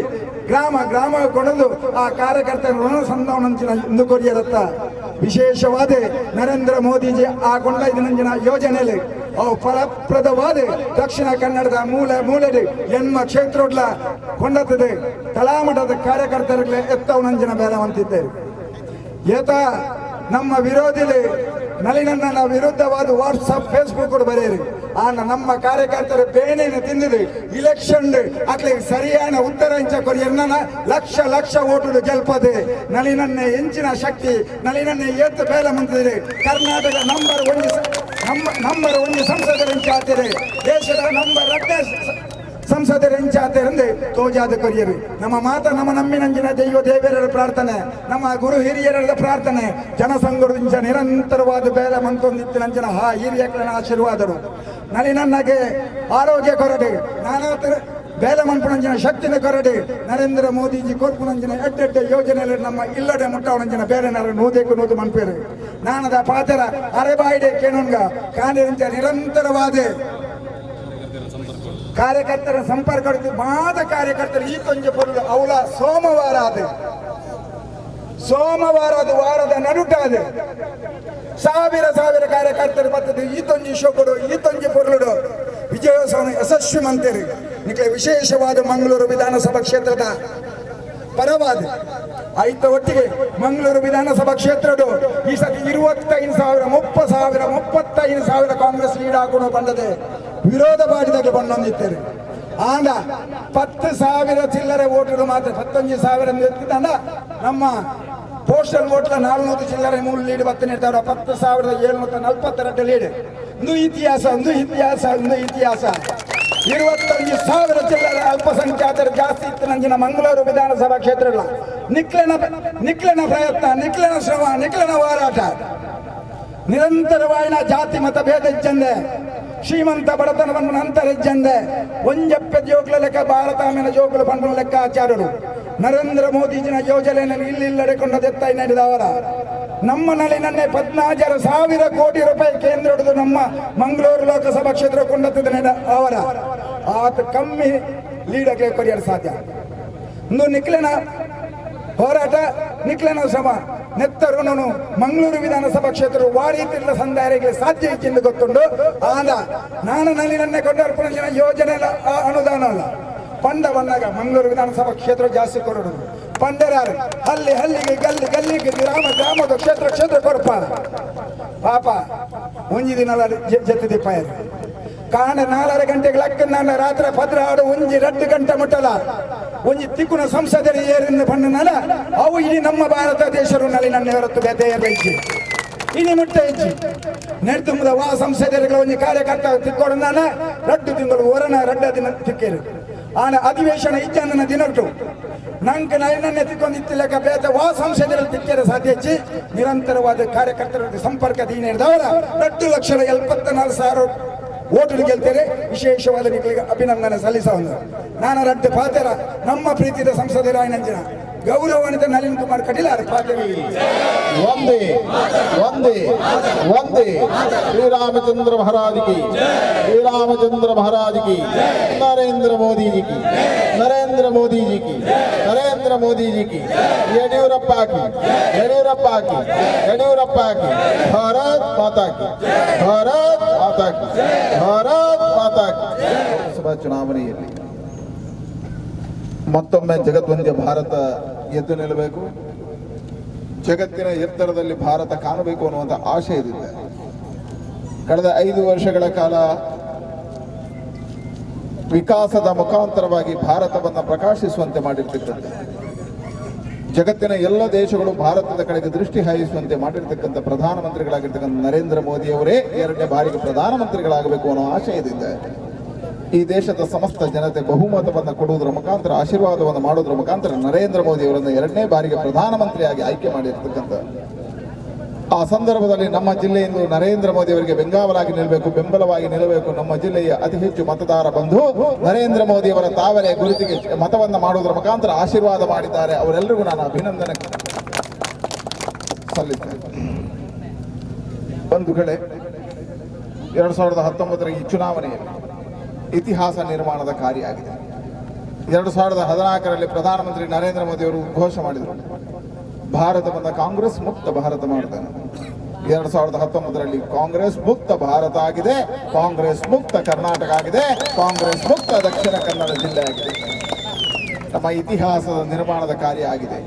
ಗ್ರಾಮ ಗ್ರಾಮ ಕೊಡಲು ಆ ಕಾರ್ಯಕರ್ತರ ಋಣ ಸಂಧಾವನಂಚಿನ ಇಂದು ಕೊರಿಯರತ್ತ ವಿಶೇಷವಾದ ನರೇಂದ್ರ ಮೋದಿಜಿ ಆ ಕೊಂಡೈದಿನಂಚಿನ ಯೋಜನೆಯಲ್ಲಿ ಅವು ಫಲಪ್ರದವಾದ ದಕ್ಷಿಣ ಕನ್ನಡದ ಮೂಲೆ ಮೂಲೆಡೆ ಎನ್ಮ ಕ್ಷೇತ್ರೋಡ್ಲ ಕೊಂಡತ್ತದೆ ತಲಾಮಠದ ಕಾರ್ಯಕರ್ತರಿಗೆ ಎತ್ತವನಂಚಿನ ಬೇಲವಂತಿದ್ದಾರೆ. ಏತ ನಮ್ಮ ವಿರೋಧಿಲಿ ನಳಿನನ್ನ ವಿರುದ್ಧವಾದ ವಾಟ್ಸಪ್ ಫೇಸ್ಬುಕ್ ಬರೆಯಿರಿ ಆ ನಮ್ಮ ಕಾರ್ಯಕರ್ತರ ಬೇಣೆಯನ್ನು ತಿಂದಿದೆ ಇಲೆಕ್ಷನ್ ಅಕ್ಲಿಗೆ ಸರಿಯಾದ ಉತ್ತರ ಇಂಚ ಕೊರಿಯರ್ನ ಲಕ್ಷ ಲಕ್ಷ ಓಟು ಗೆಲ್ಪದೆ ನಳಿನನ್ನೇ ಹೆಂಚಿನ ಶಕ್ತಿ ನಳಿನನ್ನೇ ಏತ್ತು ಬೇಲ ಮುಂತಿದೆ ಕರ್ನಾಟಕ ನಂಬರ್ 1 ಸಂಸದರ ಇಂಚಾತಿದೆ ದೇಶದ ನಂಬರ್ 2 ಸಂಸದರ ಇಂಚಾತಿರಂದೆ ತೋಜಾದ ಕೊರಿಯರು. ನಮ್ಮ ಮಾತ ನಮ್ಮ ನಮ್ಮಿನಂಜಿನ ದೈವ ದೇವರ ಪ್ರಾರ್ಥನೆ ನಮ್ಮ ಗುರು ಹಿರಿಯರ ಪ್ರಾರ್ಥನೆ ಜನಸಂಘದಿಂದ ನಿರಂತರವಾದ ಬೇಲೆ ಮಂತೊಂದಿತ್ತಿನಂಚಿನ ಆ ಹಿರಿಯಕರನ ಆಶೀರ್ವಾದರು ನಳಿನನ್ನಗೆ ಆರೋಗ್ಯ ಕೊರಡೆ ನಾನಾ ಬೇಲೆ ಮನ್ಪುನಂಚಿನ ಶಕ್ತಿನ ಕೊರಡೆ ನರೇಂದ್ರ ಮೋದಿಜಿ ಕೊರ್ಪುನಂಚಿನ ಎಡ್ಡೆಡ್ಡೆ ಯೋಜನೆಯಲ್ಲಿ ನಮ್ಮ ಇಲ್ಲಡೆ ಮುಟ್ಟವನಂಚಿನ ಬೇರೆ ನರ ನೂದೇಕು ನೂದು ಮನ್ಪೇರು ನಾನದ ಪಾತ್ರ ಅರೆಬಾಯಿಡೆ ಕೇಣುಂಗ ಕಾಂಡಿರಂಚ ನಿರಂತರವಾದ ಕಾರ್ಯಕರ್ತರ ಸಂಪರ್ಕ ಮಾದ ಕಾರ್ಯಕರ್ತರು ಈ ತೊಂಜೆ ಪೊರುಳು ಅವಳ ಸೋಮವಾರ ಅದು ಸೋಮವಾರ ಅದು ವಾರದ ನಡುಟಾದ ಸಾವಿರ ಸಾವಿರ ಕಾರ್ಯಕರ್ತರು ಬರ್ತದೆ ಈ ತೊಂಜಿ ಶೋಕಡು ಈ ತೊಂಜಿ ಪೊರುಳುಡು ವಿಜಯೋತ್ಸವ ಯಶಸ್ವಿ ಮಂತೇರಿ ನಿಕ್ಕೆ ವಿಶೇಷವಾದ ಮಂಗಳೂರು ವಿಧಾನಸಭಾ ಕ್ಷೇತ್ರದ ಪರವಾದ ಐತ ಒಟ್ಟಿಗೆ ಮಂಗಳೂರು ವಿಧಾನಸಭಾ ಕ್ಷೇತ್ರಡು ಈ ಸತಿ 25,000 30,000 35,000 ಕಾಂಗ್ರೆಸ್ ಲೀಡ್ ಹಾಕೊಂಡು ಬಂದದೆ ವಿರೋಧ ಮಾಡಿದಾಗೆ ಬಂದೊಂದಿತ್ತೇನೆ. ಆಂಡ 10,000 ಚಿಲ್ಲರೆ ಓಟುಗಳು ಮಾತ್ರ 15,000 ನಮ್ಮ ಪೋಸ್ಟಲ್ ಓಟ್ಲ 400 ಚಿಲ್ಲರೆ 3 ಲೀಡ್ ಬತ್ತನೆ ಇರ್ತಾವ್ರ 10,742 ಲೀಡ್. ಒಂದು ಇತಿಹಾಸ ಒಂದು ಇತಿಹಾಸ ಒಂದು ಇತಿಹಾಸ. 25,000 ಚಿಲ್ಲರೆ ಅಲ್ಪಸಂಖ್ಯಾತರು ಜಾಸ್ತಿ ಇತ್ತು ನಂಜಿನ ಮಂಗಳೂರು ವಿಧಾನಸಭಾ ಕ್ಷೇತ್ರಗಳ ನಿಕ್ಲೆನ ನಿಕ್ಲೆನ ಪ್ರಯತ್ನ ನಿಕ್ಲೆನ ಶ್ರಮ ನಿಕ್ಲೆನ ಹೋರಾಟ ನಿರಂತರವಾಯಿನ ಜಾತಿ ಮತ ಭೇದ ಇಜ್ಜಂದೆ ಶ್ರೀಮಂತ ಬಡತನವನ್ನು ನಂತರ ಇಜ್ಜಂದೆ ಒಂಜಪ್ಪೆ ಜೋಗ್ಲ ಲೆಕ್ಕ ಭಾರತ ಆಮೇಲೆ ಜೋಗುಲು ಪಂಪನ ಲೆಕ್ಕಾಚಾರರು ನರೇಂದ್ರ ಮೋದಿಜಿನ ಯೋಜನೆಯನ್ನು ಇಲ್ಲಿ ಇಲ್ಲಡೆಕೊಂಡದೆತ್ತ ನಡೆದವರ ನಮ್ಮ ನಳಿನನ್ನೇ 14,000 ಕೋಟಿ ರೂಪಾಯಿ ಕೇಂದ್ರ ಹಿಡಿದು ನಮ್ಮ ಮಂಗಳೂರು ಲೋಕಸಭಾ ಕ್ಷೇತ್ರ ಕೊಂಡತ್ತಿದ ಅವರ ಆತ ಕಮ್ಮಿ ಲೀಡಕ್ಕೆ ಕೊರಿಯಲು ಸಾಧ್ಯ. ಇಂದು ನಿಕ್ಲೆನ ಹೋರಾಟ ನಿಕ್ಲೆನ ಶ್ರಮ ನೆತ್ತರುಣನು ಮಂಗಳೂರು ವಿಧಾನಸಭಾ ಕ್ಷೇತ್ರ ವಾರೀತಿಲ್ಲ ಸಂದಾಯರಿಗೆ ಸಾಧ್ಯ ಇಚ್ಚಿಂದು ಗೊತ್ತುಂಡು. ಆದ ನಾನು ನಳಿನನ್ನೇ ಕೊಂಡರ್ಪಣ ಯೋಜನೆ ಅನುದಾನ ಅಲ್ಲ ಪಂಡ ಬಂದಾಗ ಮಂಗಳೂರು ವಿಧಾನಸಭಾ ಕ್ಷೇತ್ರ ಜಾಸ್ತಿ ಕೊರಡು ಪಂಡರಾರು ಹಲ್ಲಿ ಹಲ್ಲಿಗೆ ಗಲ್ಲಿ ಗಲ್ಲಿಗೆ ಗ್ರಾಮ ಗ್ರಾಮದ ಕ್ಷೇತ್ರ ಕ್ಷೇತ್ರ ಕೊರಪ ಪಾಪ ಒಂಜಿ ದಿನ ಜೊತೆ ದೀಪಾಯರು ಕಾಣ 4.5 ಗಂಟೆಗೆ ಲಕ್ಕ ನಾನು ರಾತ್ರಿ ಪದ್ರ ಆಡು ಒಂಜಿ 2 ಗಂಟೆ ಮುಟ್ಟಲ ಒಂಜಿ ತಿಕ್ಕುನ ಸಂಸದರು ಏರಿಂದ ಬಣ್ಣನಲ್ಲ ಅವು ಇಡೀ ನಮ್ಮ ಭಾರತ ದೇಶರು ನಲ್ಲಿ ನನ್ನ ಹೊರತು ಬೇತೆ ಇಜ್ಜಿ ಇನಿ ಮುಟ್ಟ ಇಜ್ಜಿ ನೆಡ್ತುಂಬದ ವಾ ಸಂಸದರುಗಳ ಒಂಜಿ ಕಾರ್ಯಕರ್ತ ತಿಕ್ಕೊಡು ನಾನು 2 ತಿಂಗಳು ಒರನ 2 ದಿನ ತಿಕ್ಕೇರು ಆನ ಅಧಿವೇಶನ ಇಜ್ಜನ್ನ ದಿನಟ್ಟು ನಂಗೆ ನನ್ನೇ ತಿಕ್ಕೊಂಡಿತ್ತಿಲ್ಲಕ ಬೇತ ವಾ ಸಂಸದರಲ್ಲಿ ತಿಕ್ಕೇರ ಸಾಧ್ಯ ಹೆಚ್ಚಿ ನಿರಂತರವಾದ ಕಾರ್ಯಕರ್ತರ ಸಂಪರ್ಕ ದೀನ ಹಿಡಿದವರ 2,74,000 ಓಟು ಗೆಲ್ತೇನೆ. ವಿಶೇಷವಾದ ನಿಗಳಿಗೆ ಅಭಿನಂದನೆ ಸಲ್ಲಿಸವನ್ನು ನಾನು ರಡ್ಡು ಪಾತ್ರ ನಮ್ಮ ಪ್ರೀತಿಯ ಸಂಸದರಾಯನಂಜಿನ ಗೌರವಾನ್ವಿತ ನಳಿನ್ ಕುಮಾರ್ ಕಟೀಲ್ ಅವರ ಪಾತ್ರ. ವಂದೇ ವಂದೇ ವಂದೇ ಶ್ರೀರಾಮಚಂದ್ರ ಮಹಾರಾಜ್ ಕಿ, ಶ್ರೀರಾಮಚಂದ್ರ ಮಹಾರಾಜ್ ಕಿ, ನರೇಂದ್ರ ಮೋದಿ ಜಿ ಕಿ, ನರೇಂದ್ರ ಮೋದಿ ಜಿ ಕಿ, ನರೇಂದ್ರ ಮೋದಿ ಜಿ ಕಿ, ಯಡಿಯೂರಪ್ಪ ಕಿ, ಯಡಿಯೂರಪ್ಪ ಕಿ, ಯಡಿಯೂರಪ್ಪ ಕಿ, ಭಾರತ್ ಮಾತಾ ಕಿ, ಭಾರತ್ ಮಾತಾ ಕಿ, ಭಾರತ್ ಮಾತಾ ಕಿ. ಲೋಕಸಭಾ ಚುನಾವಣೆಯಲ್ಲಿ ಮತ್ತೊಮ್ಮೆ ಜಗದ್ವಂದ್ಯ ಭಾರತ ಎದ್ದು ನಿಲ್ಲಬೇಕು. ಜಗತ್ತಿನ ಎತ್ತರದಲ್ಲಿ ಭಾರತ ಕಾಣಬೇಕು ಅನ್ನುವಂಥ ಆಶಯದಿಂದ ಕಳೆದ 5 ವರ್ಷಗಳ ಕಾಲ ವಿಕಾಸದ ಮುಖಾಂತರವಾಗಿ ಭಾರತವನ್ನು ಪ್ರಕಾಶಿಸುವಂತೆ ಮಾಡಿರ್ತಕ್ಕಂಥ, ಜಗತ್ತಿನ ಎಲ್ಲ ದೇಶಗಳು ಭಾರತದ ಕಡೆಗೆ ದೃಷ್ಟಿ ಹಾಯಿಸುವಂತೆ ಮಾಡಿರ್ತಕ್ಕಂಥ ಪ್ರಧಾನಮಂತ್ರಿಗಳಾಗಿರ್ತಕ್ಕಂಥ ನರೇಂದ್ರ ಮೋದಿಯವರೇ 2ನೇ ಬಾರಿಗೆ ಪ್ರಧಾನಮಂತ್ರಿಗಳಾಗಬೇಕು ಅನ್ನೋ ಆಶಯದಿಂದ ಈ ದೇಶದ ಸಮಸ್ತ ಜನತೆ ಬಹುಮತವನ್ನು ಕೊಡುವುದರ ಮುಖಾಂತರ, ಆಶೀರ್ವಾದವನ್ನು ಮಾಡುವುದರ ಮುಖಾಂತರ ನರೇಂದ್ರ ಮೋದಿಯವರನ್ನು 2ನೇ ಬಾರಿಗೆ ಪ್ರಧಾನಮಂತ್ರಿಯಾಗಿ ಆಯ್ಕೆ ಮಾಡಿರ್ತಕ್ಕಂಥ ಆ ಸಂದರ್ಭದಲ್ಲಿ ನಮ್ಮ ಜಿಲ್ಲೆಯಿಂದ ನರೇಂದ್ರ ಮೋದಿ ಅವರಿಗೆ ಬೆಂಗಾವಲಾಗಿ ನಿಲ್ಲಬೇಕು, ಬೆಂಬಲವಾಗಿ ನಿಲ್ಲಬೇಕು. ನಮ್ಮ ಜಿಲ್ಲೆಯ ಅತಿ ಹೆಚ್ಚು ಮತದಾರ ಬಂಧು ನರೇಂದ್ರ ಮೋದಿ ಅವರ ತಾವರೆ ಗುರುತಿಗೆ ಮತವನ್ನು ಮಾಡುವುದರ ಮುಖಾಂತರ ಆಶೀರ್ವಾದ ಮಾಡಿದ್ದಾರೆ. ಅವರೆಲ್ಲರಿಗೂ ನಾನು ಅಭಿನಂದನೆ ಸಲ್ಲಿಸ್ತೇನೆ. ಬಂಧುಗಳೇ, 2019 ಈ ಚುನಾವಣೆಯಲ್ಲಿ ಇತಿಹಾಸ ನಿರ್ಮಾಣದ ಕಾರ್ಯ ಆಗಿದೆ. 2014ರಲ್ಲಿ ಪ್ರಧಾನಮಂತ್ರಿ ನರೇಂದ್ರ ಮೋದಿ ಅವರು ಘೋಷಣೆ ಮಾಡಿದರು, ಭಾರತವನ್ನು ಕಾಂಗ್ರೆಸ್ ಮುಕ್ತ ಭಾರತ ಮಾಡ್ತಾನೆ. 2019ರಲ್ಲಿ ಕಾಂಗ್ರೆಸ್ ಮುಕ್ತ ಭಾರತ ಆಗಿದೆ, ಕಾಂಗ್ರೆಸ್ ಮುಕ್ತ ಕರ್ನಾಟಕ ಆಗಿದೆ, ಕಾಂಗ್ರೆಸ್ ಮುಕ್ತ ದಕ್ಷಿಣ ಕನ್ನಡ ಜಿಲ್ಲೆ ಆಗಿದೆ. ನಮ್ಮ ಇತಿಹಾಸದ ನಿರ್ಮಾಣದ ಕಾರ್ಯ ಆಗಿದೆ.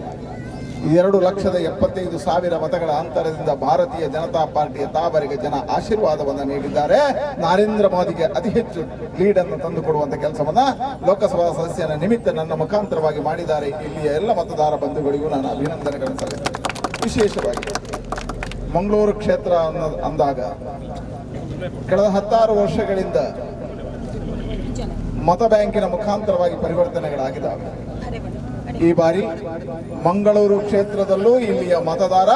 2,75,000 ಮತಗಳ ಅಂತರದಿಂದ ಭಾರತೀಯ ಜನತಾ ಪಾರ್ಟಿಯ ತಾವರಿಗೆ ಜನ ಆಶೀರ್ವಾದವನ್ನು ನೀಡಿದ್ದಾರೆ. ನರೇಂದ್ರ ಮೋದಿಗೆ ಅತಿ ಹೆಚ್ಚು ಲೀಡನ್ನು ತಂದುಕೊಡುವಂಥ ಕೆಲಸವನ್ನ ಲೋಕಸಭಾ ಸದಸ್ಯನ ನಿಮಿತ್ತ ನನ್ನ ಮುಖಾಂತರವಾಗಿ ಮಾಡಿದ್ದಾರೆ. ಇಲ್ಲಿಯ ಎಲ್ಲ ಮತದಾರ ಬಂಧುಗಳಿಗೂ ನಾನು ಅಭಿನಂದನೆಗಳನ್ನು ಸಲ್ಲಿಸ್ತೇನೆ. ವಿಶೇಷವಾಗಿ ಮಂಗಳೂರು ಕ್ಷೇತ್ರ ಅಂದಾಗ ಕಳೆದ 16 ವರ್ಷಗಳಿಂದ ಮತ ಬ್ಯಾಂಕಿನ ಮುಖಾಂತರವಾಗಿ ಪರಿವರ್ತನೆಗಳಾಗಿದ್ದಾವೆ. ಈ ಬಾರಿ ಮಂಗಳೂರು ಕ್ಷೇತ್ರದಲ್ಲೂ ಇಲ್ಲಿಯ ಮತದಾರ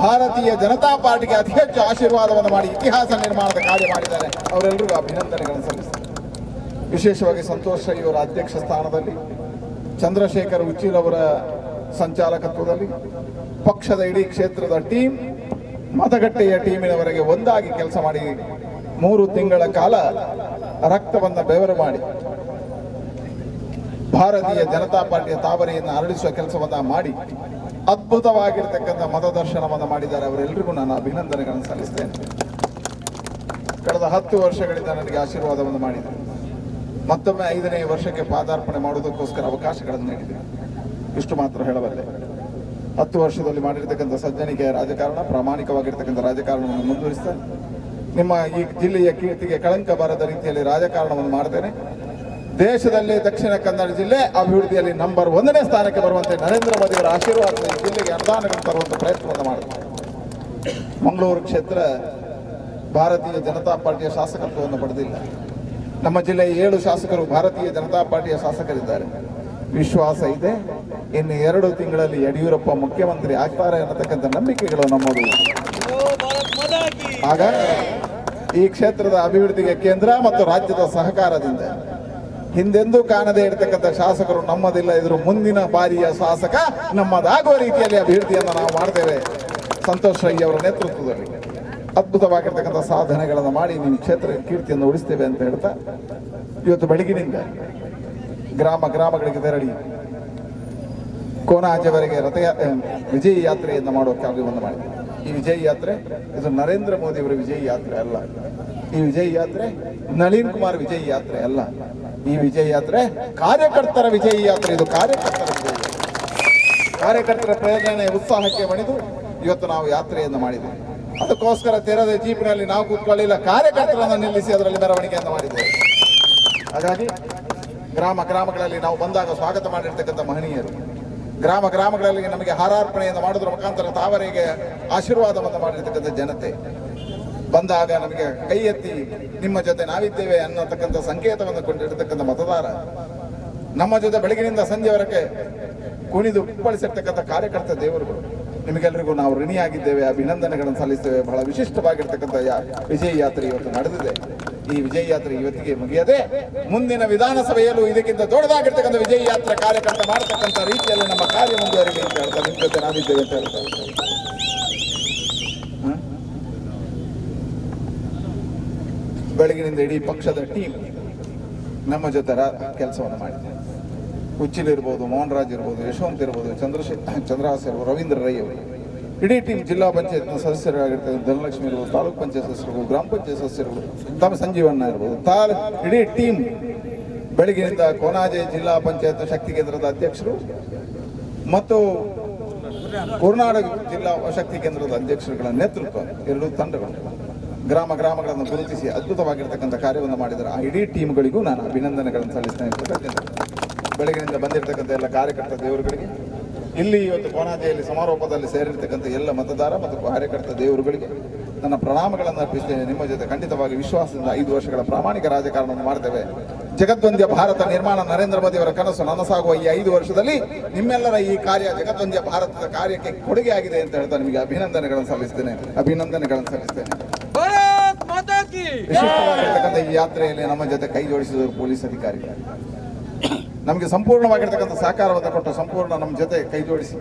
ಭಾರತೀಯ ಜನತಾ ಪಾರ್ಟಿಗೆ ಅತಿ ಹೆಚ್ಚು ಆಶೀರ್ವಾದವನ್ನು ಮಾಡಿ ಇತಿಹಾಸ ನಿರ್ಮಾಣದ ಕಾರ್ಯ ಮಾಡಿದ್ದಾರೆ. ಅವರೆಲ್ಲರಿಗೂ ಅಭಿನಂದನೆಗಳನ್ನು ಸಲ್ಲಿಸ್ತಾರೆ. ವಿಶೇಷವಾಗಿ ಸಂತೋಷ್ ರೈ ಅವರ ಅಧ್ಯಕ್ಷ ಸ್ಥಾನದಲ್ಲಿ, ಚಂದ್ರಶೇಖರ್ ಉಚ್ಚಿಲ್ ಅವರ ಸಂಚಾಲಕತ್ವದಲ್ಲಿ ಪಕ್ಷದ ಇಡೀ ಕ್ಷೇತ್ರದ ಟೀಮ್, ಮತಗಟ್ಟೆಯ ಟೀಮಿನವರೆಗೆ ಒಂದಾಗಿ ಕೆಲಸ ಮಾಡಿ 3 ತಿಂಗಳ ಕಾಲ ರಕ್ತವನ್ನು ಬೆವರು ಮಾಡಿ ಭಾರತೀಯ ಜನತಾ ಪಾರ್ಟಿಯ ತಾವರೆಯನ್ನು ಅರಳಿಸುವ ಕೆಲಸವನ್ನ ಮಾಡಿ ಅದ್ಭುತವಾಗಿರ್ತಕ್ಕಂಥ ಮತದರ್ಶನವನ್ನು ಮಾಡಿದ್ದಾರೆ. ಅವರೆಲ್ಲರಿಗೂ ನಾನು ಅಭಿನಂದನೆಗಳನ್ನು ಸಲ್ಲಿಸ್ತೇನೆ. ಕಳೆದ 10 ವರ್ಷಗಳಿಂದ ನನಗೆ ಆಶೀರ್ವಾದವನ್ನು ಮಾಡಿದರು. ಮತ್ತೊಮ್ಮೆ 5ನೇ ವರ್ಷಕ್ಕೆ ಪಾದಾರ್ಪಣೆ ಮಾಡುವುದಕ್ಕೋಸ್ಕರ ಅವಕಾಶಗಳನ್ನು ನೀಡಿದೆ. ಇಷ್ಟು ಮಾತ್ರ ಹೇಳಬಲ್ಲೆ. 10 ವರ್ಷದಲ್ಲಿ ಮಾಡಿರ್ತಕ್ಕಂಥ ಸಜ್ಜನಿಕೆಯ ರಾಜಕಾರಣ, ಪ್ರಾಮಾಣಿಕವಾಗಿರ್ತಕ್ಕಂಥ ರಾಜಕಾರಣವನ್ನು ಮುಂದುವರಿಸ್ತಾರೆ. ನಿಮ್ಮ ಈ ಜಿಲ್ಲೆಯ ಕೀರ್ತಿಗೆ ಕಳಂಕ ಬಾರದ ರೀತಿಯಲ್ಲಿ ರಾಜಕಾರಣವನ್ನು ಮಾಡ್ತೇನೆ. ದೇಶದಲ್ಲಿ ದಕ್ಷಿಣ ಕನ್ನಡ ಜಿಲ್ಲೆ ಅಭಿವೃದ್ಧಿಯಲ್ಲಿ ನಂಬರ್ 1ನೇ ಸ್ಥಾನಕ್ಕೆ ಬರುವಂತೆ ನರೇಂದ್ರ ಮೋದಿಯವರ ಆಶೀರ್ವಾದದ ಜಿಲ್ಲೆಗೆ ಅನುದಾನಗಳನ್ನು ತರುವಂಥ ಪ್ರಯತ್ನವನ್ನು ಮಾಡುತ್ತಾರೆ. ಮಂಗಳೂರು ಕ್ಷೇತ್ರ ಭಾರತೀಯ ಜನತಾ ಪಾರ್ಟಿಯ ಶಾಸಕತ್ವವನ್ನು ಪಡೆದಿಲ್ಲ. ನಮ್ಮ ಜಿಲ್ಲೆಯ 7 ಶಾಸಕರು ಭಾರತೀಯ ಜನತಾ ಪಾರ್ಟಿಯ ಶಾಸಕರಿದ್ದಾರೆ. ವಿಶ್ವಾಸ ಇದೆ, ಇನ್ನು 2 ತಿಂಗಳಲ್ಲಿ ಯಡಿಯೂರಪ್ಪ ಮುಖ್ಯಮಂತ್ರಿ ಆಗ್ತಾರೆ ಅನ್ನತಕ್ಕಂಥ ನಂಬಿಕೆಗಳು ನಮ್ಮದು. ಆಗ ಈ ಕ್ಷೇತ್ರದ ಅಭಿವೃದ್ಧಿಗೆ ಕೇಂದ್ರ ಮತ್ತು ರಾಜ್ಯದ ಸಹಕಾರದಿಂದ ಹಿಂದೆಂದೂ ಕಾಣದೇ ಇರತಕ್ಕಂಥ ಶಾಸಕರು ನಮ್ಮದಿಲ್ಲ ಇದ್ರು ಮುಂದಿನ ಬಾರಿಯ ಶಾಸಕ ನಮ್ಮದಾಗುವ ರೀತಿಯಲ್ಲಿ ಅಭಿವೃದ್ಧಿಯನ್ನು ನಾವು ಮಾಡ್ತೇವೆ. ಸಂತೋಷ್ ರೈ ಅವರ ನೇತೃತ್ವದಲ್ಲಿ ಅದ್ಭುತವಾಗಿರ್ತಕ್ಕಂಥ ಸಾಧನೆಗಳನ್ನು ಮಾಡಿ ನಿಮ್ಮ ಕ್ಷೇತ್ರ ಕೀರ್ತಿಯನ್ನು ಉಳಿಸ್ತೇವೆ ಅಂತ ಹೇಳ್ತಾ, ಇವತ್ತು ಬೆಳಗಿನಿಂದ ಗ್ರಾಮ ಗ್ರಾಮಗಳಿಗೆ ತೆರಳಿ ಕೋನಾಜೆವರೆಗೆ ವಿಜಯ ಯಾತ್ರೆಯನ್ನು ಮಾಡುವ ಕಾರ್ಯವನ್ನು ಮಾಡಿದೆ. ಈ ವಿಜಯ ಯಾತ್ರೆ ಇದು ನರೇಂದ್ರ ಮೋದಿಯವರ ವಿಜಯ ಯಾತ್ರೆ ಅಲ್ಲ. ಈ ವಿಜಯ ಯಾತ್ರೆ ನಳಿನ್ ಕುಮಾರ್ ವಿಜಯ ಯಾತ್ರೆ ಅಲ್ಲ. ಈ ವಿಜಯ ಯಾತ್ರೆ ಕಾರ್ಯಕರ್ತರ ವಿಜಯ ಯಾತ್ರೆ. ಇದು ಕಾರ್ಯಕರ್ತರ ವಿಜಯ ಯಾತ್ರೆ. ಕಾರ್ಯಕರ್ತರ ಪ್ರೇರಣೆ ಉತ್ಸಾಹಕ್ಕೆ ಮಣಿದು ಇವತ್ತು ನಾವು ಯಾತ್ರೆಯನ್ನು ಮಾಡಿದ್ದೇವೆ. ಅದಕ್ಕೋಸ್ಕರ ತೆರೆದ ಜೀಪಿನಲ್ಲಿ ನಾವು ಕೂತ್ಕೊಳ್ಳಿಲ್ಲ, ಕಾರ್ಯಕರ್ತರನ್ನು ನಿಲ್ಲಿಸಿ ಅದರಲ್ಲಿ ಮೆರವಣಿಗೆಯನ್ನು ಮಾಡಿದ್ದೇವೆ. ಹಾಗಾಗಿ ಗ್ರಾಮ ಗ್ರಾಮಗಳಲ್ಲಿ ನಾವು ಬಂದಾಗ ಸ್ವಾಗತ ಮಾಡಿರ್ತಕ್ಕಂಥ ಮಹನೀಯರು, ಗ್ರಾಮ ಗ್ರಾಮಗಳಲ್ಲಿ ನಮಗೆ ಹಾರಾರ್ಪಣೆಯನ್ನು ಮಾಡೋದ್ರ ಮುಖಾಂತರ ತಾವರೆಗೆ ಆಶೀರ್ವಾದವನ್ನು ಮಾಡಿರ್ತಕ್ಕಂಥ ಜನತೆ ಬಂದಾಗ ನಮಗೆ ಕೈ ಎತ್ತಿ ನಿಮ್ಮ ಜೊತೆ ನಾವಿದ್ದೇವೆ ಅನ್ನತಕ್ಕಂಥ ಸಂಕೇತವನ್ನು ಕೊಂಡಿರ್ತಕ್ಕಂಥ ಮತದಾರ, ನಮ್ಮ ಜೊತೆ ಬೆಳಗಿನಿಂದ ಸಂಜೆವರೆಗೆ ಕುಣಿದು ಕುಪ್ಪಳಿಸಿರ್ತಕ್ಕಂಥ ಕಾರ್ಯಕರ್ತ ದೇವರುಗಳು, ನಿಮಗೆಲ್ಲರಿಗೂ ನಾವು ಋಣಿಯಾಗಿದ್ದೇವೆ, ಅಭಿನಂದನೆಗಳನ್ನು ಸಲ್ಲಿಸ್ತೇವೆ. ಬಹಳ ವಿಶಿಷ್ಟವಾಗಿರ್ತಕ್ಕಂಥ ವಿಜಯ ಯಾತ್ರೆ ಇವತ್ತು ನಡೆದಿದೆ. ಈ ವಿಜಯ ಯಾತ್ರೆ ಇವತ್ತಿಗೆ ಮುಗಿಯದೆ ಮುಂದಿನ ವಿಧಾನಸಭೆಯಲ್ಲೂ ಇದಕ್ಕಿಂತ ದೊಡ್ಡದಾಗಿರ್ತಕ್ಕಂಥ ವಿಜಯ ಯಾತ್ರೆ ಕಾರ್ಯಕರ್ತ ಮಾಡತಕ್ಕಂಥ ರೀತಿಯಲ್ಲಿ ನಮ್ಮ ಕಾರ್ಯ ಮುಂದುವರಿಲಿ ಅಂತ ಹೇಳ್ತಾ ನಿಮ್ಮ ಜೊತೆ ನಾವಿದ್ದೇವೆ ಅಂತ ಹೇಳ್ತಾ ಬೆಳಗಿನಿಂದ ಇಡೀ ಪಕ್ಷದ ಟೀಮ್ ನಮ್ಮ ಜೊತೆ ಕೆಲಸವನ್ನು ಮಾಡಿದೆ. ಉಚ್ಚಿಲ್ ಇರ್ಬೋದು, ಮೋಹನ್ ರಾಜ್ ಇರ್ಬೋದು, ಯಶವಂತ್ ಇರ್ಬೋದು, ಚಂದ್ರಹಾಸ್ ಇರ್ಬೋದು, ರವೀಂದ್ರ ರೈ ಅವರು, ಇಡೀ ಟೀಮ್, ಜಿಲ್ಲಾ ಪಂಚಾಯತ್ನ ಸದಸ್ಯರಾಗಿರ್ತಕ್ಕಂಥ ಧನಲಕ್ಷ್ಮಿ ಇರ್ಬೋದು, ತಾಲೂಕ್ ಪಂಚಾಯತ್ ಸದಸ್ಯರುಗಳು, ಗ್ರಾಮ ಪಂಚಾಯತ್ ಸದಸ್ಯರುಗಳು, ತಮ್ಮ ಸಂಜೀವಣ್ಣ ಇರ್ಬೋದು, ಇಡೀ ಟೀಮ್ ಬೆಳಗಿನಿಂದ ಕೋನಾಜೆ ಜಿಲ್ಲಾ ಪಂಚಾಯತ್ ಶಕ್ತಿ ಕೇಂದ್ರದ ಅಧ್ಯಕ್ಷರು ಮತ್ತು ಹೊರನಾಡು ಜಿಲ್ಲಾ ಶಕ್ತಿ ಕೇಂದ್ರದ ಅಧ್ಯಕ್ಷರುಗಳ ನೇತೃತ್ವ 2 ತಂಡಗಳು ಗ್ರಾಮ ಗ್ರಾಮಗಳನ್ನು ಗುರುತಿಸಿ ಅದ್ಭುತವಾಗಿರ್ತಕ್ಕಂಥ ಕಾರ್ಯವನ್ನು ಮಾಡಿದರೆ ಆ ಇಡೀ ಟೀಮ್ಗಳಿಗೂ ನಾನು ಅಭಿನಂದನೆಗಳನ್ನು ಸಲ್ಲಿಸ್ತೇನೆ. ಬೆಳಗಿನಿಂದ ಬಂದಿರತಕ್ಕಂಥ ಎಲ್ಲ ಕಾರ್ಯಕರ್ತ ದೇವರುಗಳಿಗೆ, ಇಲ್ಲಿ ಇವತ್ತು ಕೋನಾಜೆಯಲ್ಲಿ ಸಮಾರೋಪದಲ್ಲಿ ಸೇರಿರ್ತಕ್ಕಂಥ ಎಲ್ಲ ಮತದಾರ ಮತ್ತು ಕಾರ್ಯಕರ್ತ ದೇವರುಗಳಿಗೆ ನನ್ನ ಪ್ರಣಾಮಗಳನ್ನು ಅರ್ಪಿಸ್ತೇನೆ. ನಿಮ್ಮ ಜೊತೆ ಖಂಡಿತವಾಗಿ ವಿಶ್ವಾಸದಿಂದ 5 ವರ್ಷಗಳ ಪ್ರಾಮಾಣಿಕ ರಾಜಕಾರಣವನ್ನು ಮಾಡ್ತೇವೆ. ಜಗದ್ವಂದ್ಯ ಭಾರತ ನಿರ್ಮಾಣ ನರೇಂದ್ರ ಮೋದಿಯವರ ಕನಸು ನನಸಾಗುವ ಈ 5 ವರ್ಷದಲ್ಲಿ ನಿಮ್ಮೆಲ್ಲರ ಈ ಕಾರ್ಯ ಜಗದ್ವಂದ್ಯ ಭಾರತದ ಕಾರ್ಯಕ್ಕೆ ಕೊಡುಗೆಯಾಗಿದೆ ಅಂತ ಹೇಳ್ತಾ ನಿಮಗೆ ಅಭಿನಂದನೆಗಳನ್ನು ಸಲ್ಲಿಸ್ತೇನೆ, ಅಭಿನಂದನೆಗಳನ್ನು ಸಲ್ಲಿಸ್ತೇನೆ. ವಿಶಿಷ್ಟವಾಗಿರ್ತಕ್ಕಂಥ ಈ ಯಾತ್ರೆಯಲ್ಲಿ ನಮ್ಮ ಜೊತೆ ಕೈ ಜೋಡಿಸಿದವರು ಪೊಲೀಸ್ ಅಧಿಕಾರಿಗಳು, ನಮಗೆ ಸಂಪೂರ್ಣವಾಗಿರ್ತಕ್ಕಂಥ ಸಹಕಾರವನ್ನು ಕೊಟ್ಟು ಸಂಪೂರ್ಣ ನಮ್ಮ ಜೊತೆ ಕೈ ಜೋಡಿಸಿ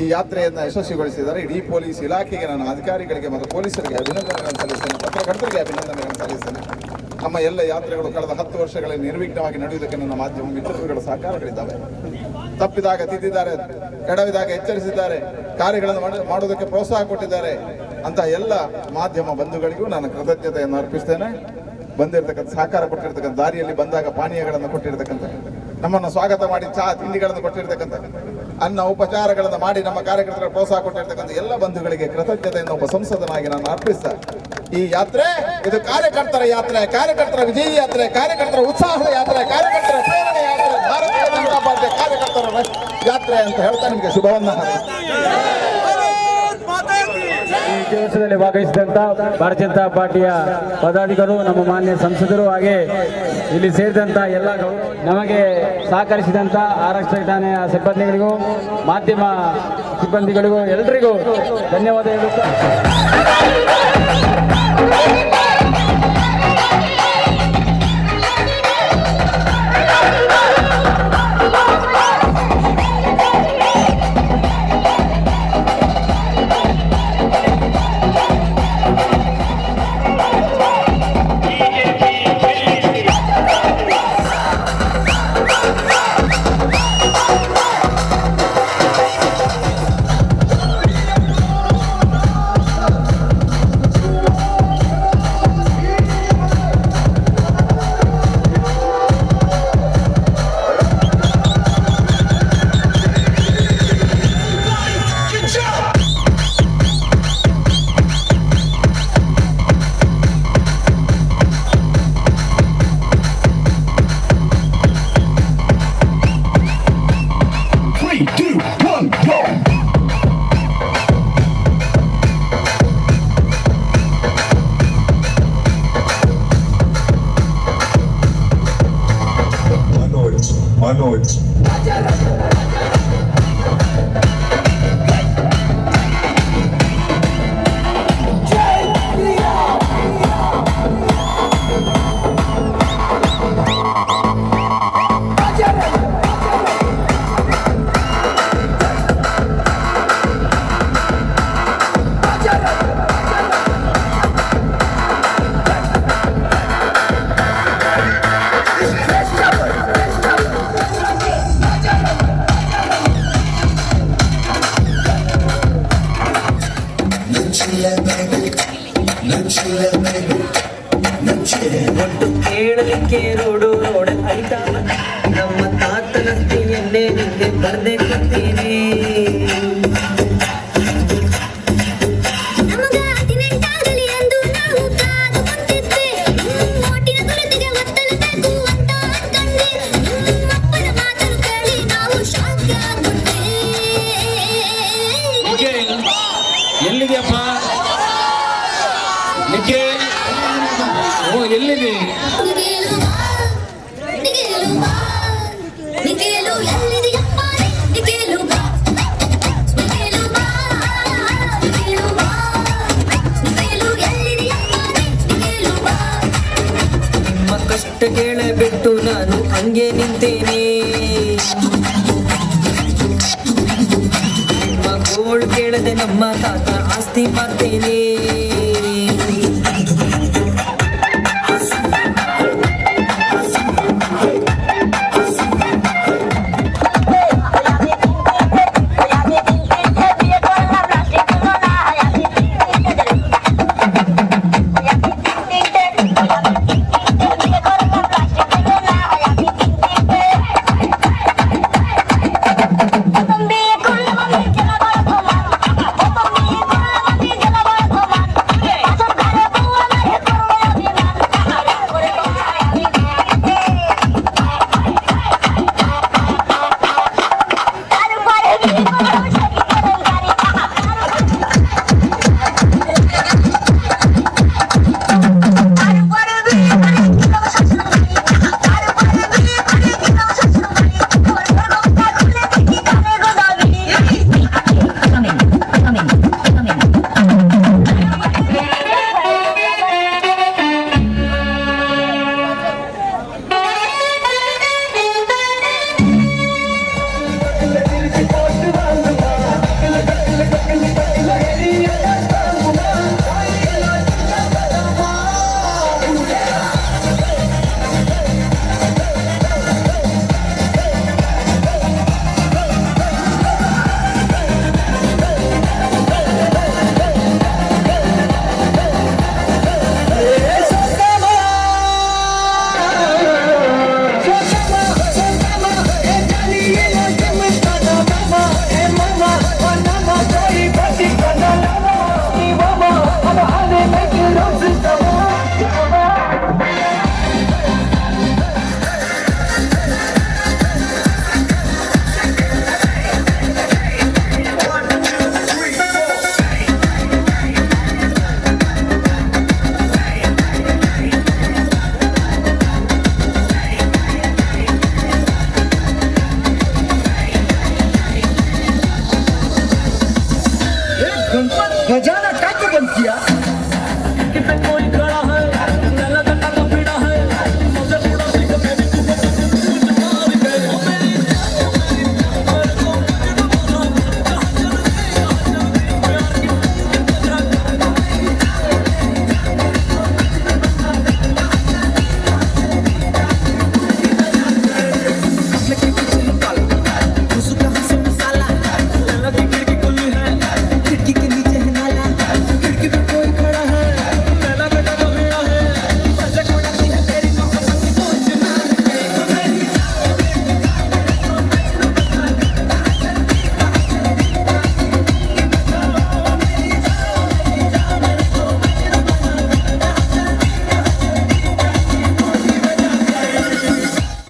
ಈ ಯಾತ್ರೆಯನ್ನು ಯಶಸ್ವಿಗೊಳಿಸಿದ್ದಾರೆ. ಇಡೀ ಪೊಲೀಸ್ ಇಲಾಖೆಗೆ ನಾನು ಅಧಿಕಾರಿಗಳಿಗೆ ಮತ್ತು ಪೊಲೀಸರಿಗೆ ಅಭಿನಂದನೆಗಳನ್ನು ಸಲ್ಲಿಸ್ತೇನೆ, ಪತ್ರಕರ್ತರಿಗೆ ಅಭಿನಂದನೆಗಳನ್ನು ಸಲ್ಲಿಸ್ತೇನೆ. ನಮ್ಮ ಎಲ್ಲ ಯಾತ್ರೆಗಳು ಕಳೆದ 10 ವರ್ಷಗಳಲ್ಲಿ ನಿರ್ವಿಘ್ನವಾಗಿ ನಡೆಯುವುದಕ್ಕೆ ನನ್ನ ಮಾಧ್ಯಮ ಮಿತ್ರರುಗಳ ಸಹಕಾರಗಳಿದ್ದಾವೆ. ತಪ್ಪಿದಾಗ ತಿದ್ದಿದ್ದಾರೆ, ಎಡವಿದಾಗ ಎಚ್ಚರಿಸಿದ್ದಾರೆ, ಕಾರ್ಯಗಳನ್ನು ಮಾಡೋದಕ್ಕೆ ಪ್ರೋತ್ಸಾಹ ಕೊಟ್ಟಿದ್ದಾರೆ. ಅಂತ ಎಲ್ಲ ಮಾಧ್ಯಮ ಬಂಧುಗಳಿಗೂ ನಾನು ಕೃತಜ್ಞತೆಯನ್ನು ಅರ್ಪಿಸ್ತೇನೆ. ಬಂದಿರತಕ್ಕಂಥ ಸಹಕಾರ ಕೊಟ್ಟಿರ್ತಕ್ಕಂಥ, ದಾರಿಯಲ್ಲಿ ಬಂದಾಗ ಪಾನೀಯಗಳನ್ನು ಕೊಟ್ಟಿರ್ತಕ್ಕಂಥ, ನಮ್ಮನ್ನು ಸ್ವಾಗತ ಮಾಡಿ ಚಹಾ ತಿಂಡಿಗಳನ್ನು ಕೊಟ್ಟಿರ್ತಕ್ಕಂಥ, ಅನ್ನ ಉಪಚಾರಗಳನ್ನು ಮಾಡಿ ನಮ್ಮ ಕಾರ್ಯಕರ್ತರ ಪ್ರೋತ್ಸಾಹ ಕೊಟ್ಟಿರ್ತಕ್ಕಂಥ ಎಲ್ಲ ಬಂಧುಗಳಿಗೆ ಕೃತಜ್ಞತೆಯನ್ನು ಒಬ್ಬ ಸಂಸದನಾಗಿ ನಾನು ಅರ್ಪಿಸ್ತಾ, ಈ ಯಾತ್ರೆ ಇದು ಕಾರ್ಯಕರ್ತರ ಯಾತ್ರೆ, ಕಾರ್ಯಕರ್ತರ ವಿಜಯ ಯಾತ್ರೆ, ಕಾರ್ಯಕರ್ತರ ಉತ್ಸಾಹದ ಯಾತ್ರೆ, ಕಾರ್ಯಕರ್ತರ ಪ್ರೇರಣೆ ಯಾತ್ರೆ, ಭಾರತೀಯ ಜನತಾ ಪಾರ್ಟಿಯ ಕಾರ್ಯಕರ್ತರ ಯಾತ್ರೆ ಅಂತ ಹೇಳ್ತಾ ನಿಮಗೆ ಶುಭವನ್ನು ಹಾರೈಸ್ತೇನೆ. ಈ ದಿವಸದಲ್ಲಿ ಭಾಗವಹಿಸಿದಂತ ಭಾರತೀಯ ಜನತಾ ಪಾರ್ಟಿಯ ಪದಾಧಿಕಾರಿಗಳು, ನಮ್ಮ ಮಾನ್ಯ ಸಂಸದರು, ಹಾಗೆ ಇಲ್ಲಿ ಸೇರಿದಂತ ಎಲ್ಲ ನಮಗೆ ಸಹಕರಿಸಿದಂತ ಆರಕ್ಷಕ ಠಾಣೆಯ ಸಿಬ್ಬಂದಿಗಳಿಗೂ, ಮಾಧ್ಯಮ ಸಿಬ್ಬಂದಿಗಳಿಗೂ ಎಲ್ರಿಗೂ ಧನ್ಯವಾದ ಹೇಳುತ್ತಾ. Manoj. ಕೇಳಲಿಕ್ಕೆ ರೋಡು ರೋಡ್ ಐತಾ ನಮ್ಮ ತಾತನಸ್ತಿಯನ್ನೇ ನಿಂಗೆ ಬರ್ದೆ ಕೊಡ್ತೀನಿ. ಎಲ್ಲಿದೆಯಪ್ಪ ನಿಖಿಲ್? ಓ, ಎಲ್ಲಿದೆ? ನಿಮ್ಮ ಕಷ್ಟ ಕೇಳಬಿಟ್ಟು ನಾನು ಹಂಗೆ ನಿಂತೇನೆ, ನಿಮ್ಮ ಗೋಳು ಕೇಳದೆ ನಮ್ಮ ತಾತ ಆಸ್ತಿ ಮಾಡ್ತೇನೆ.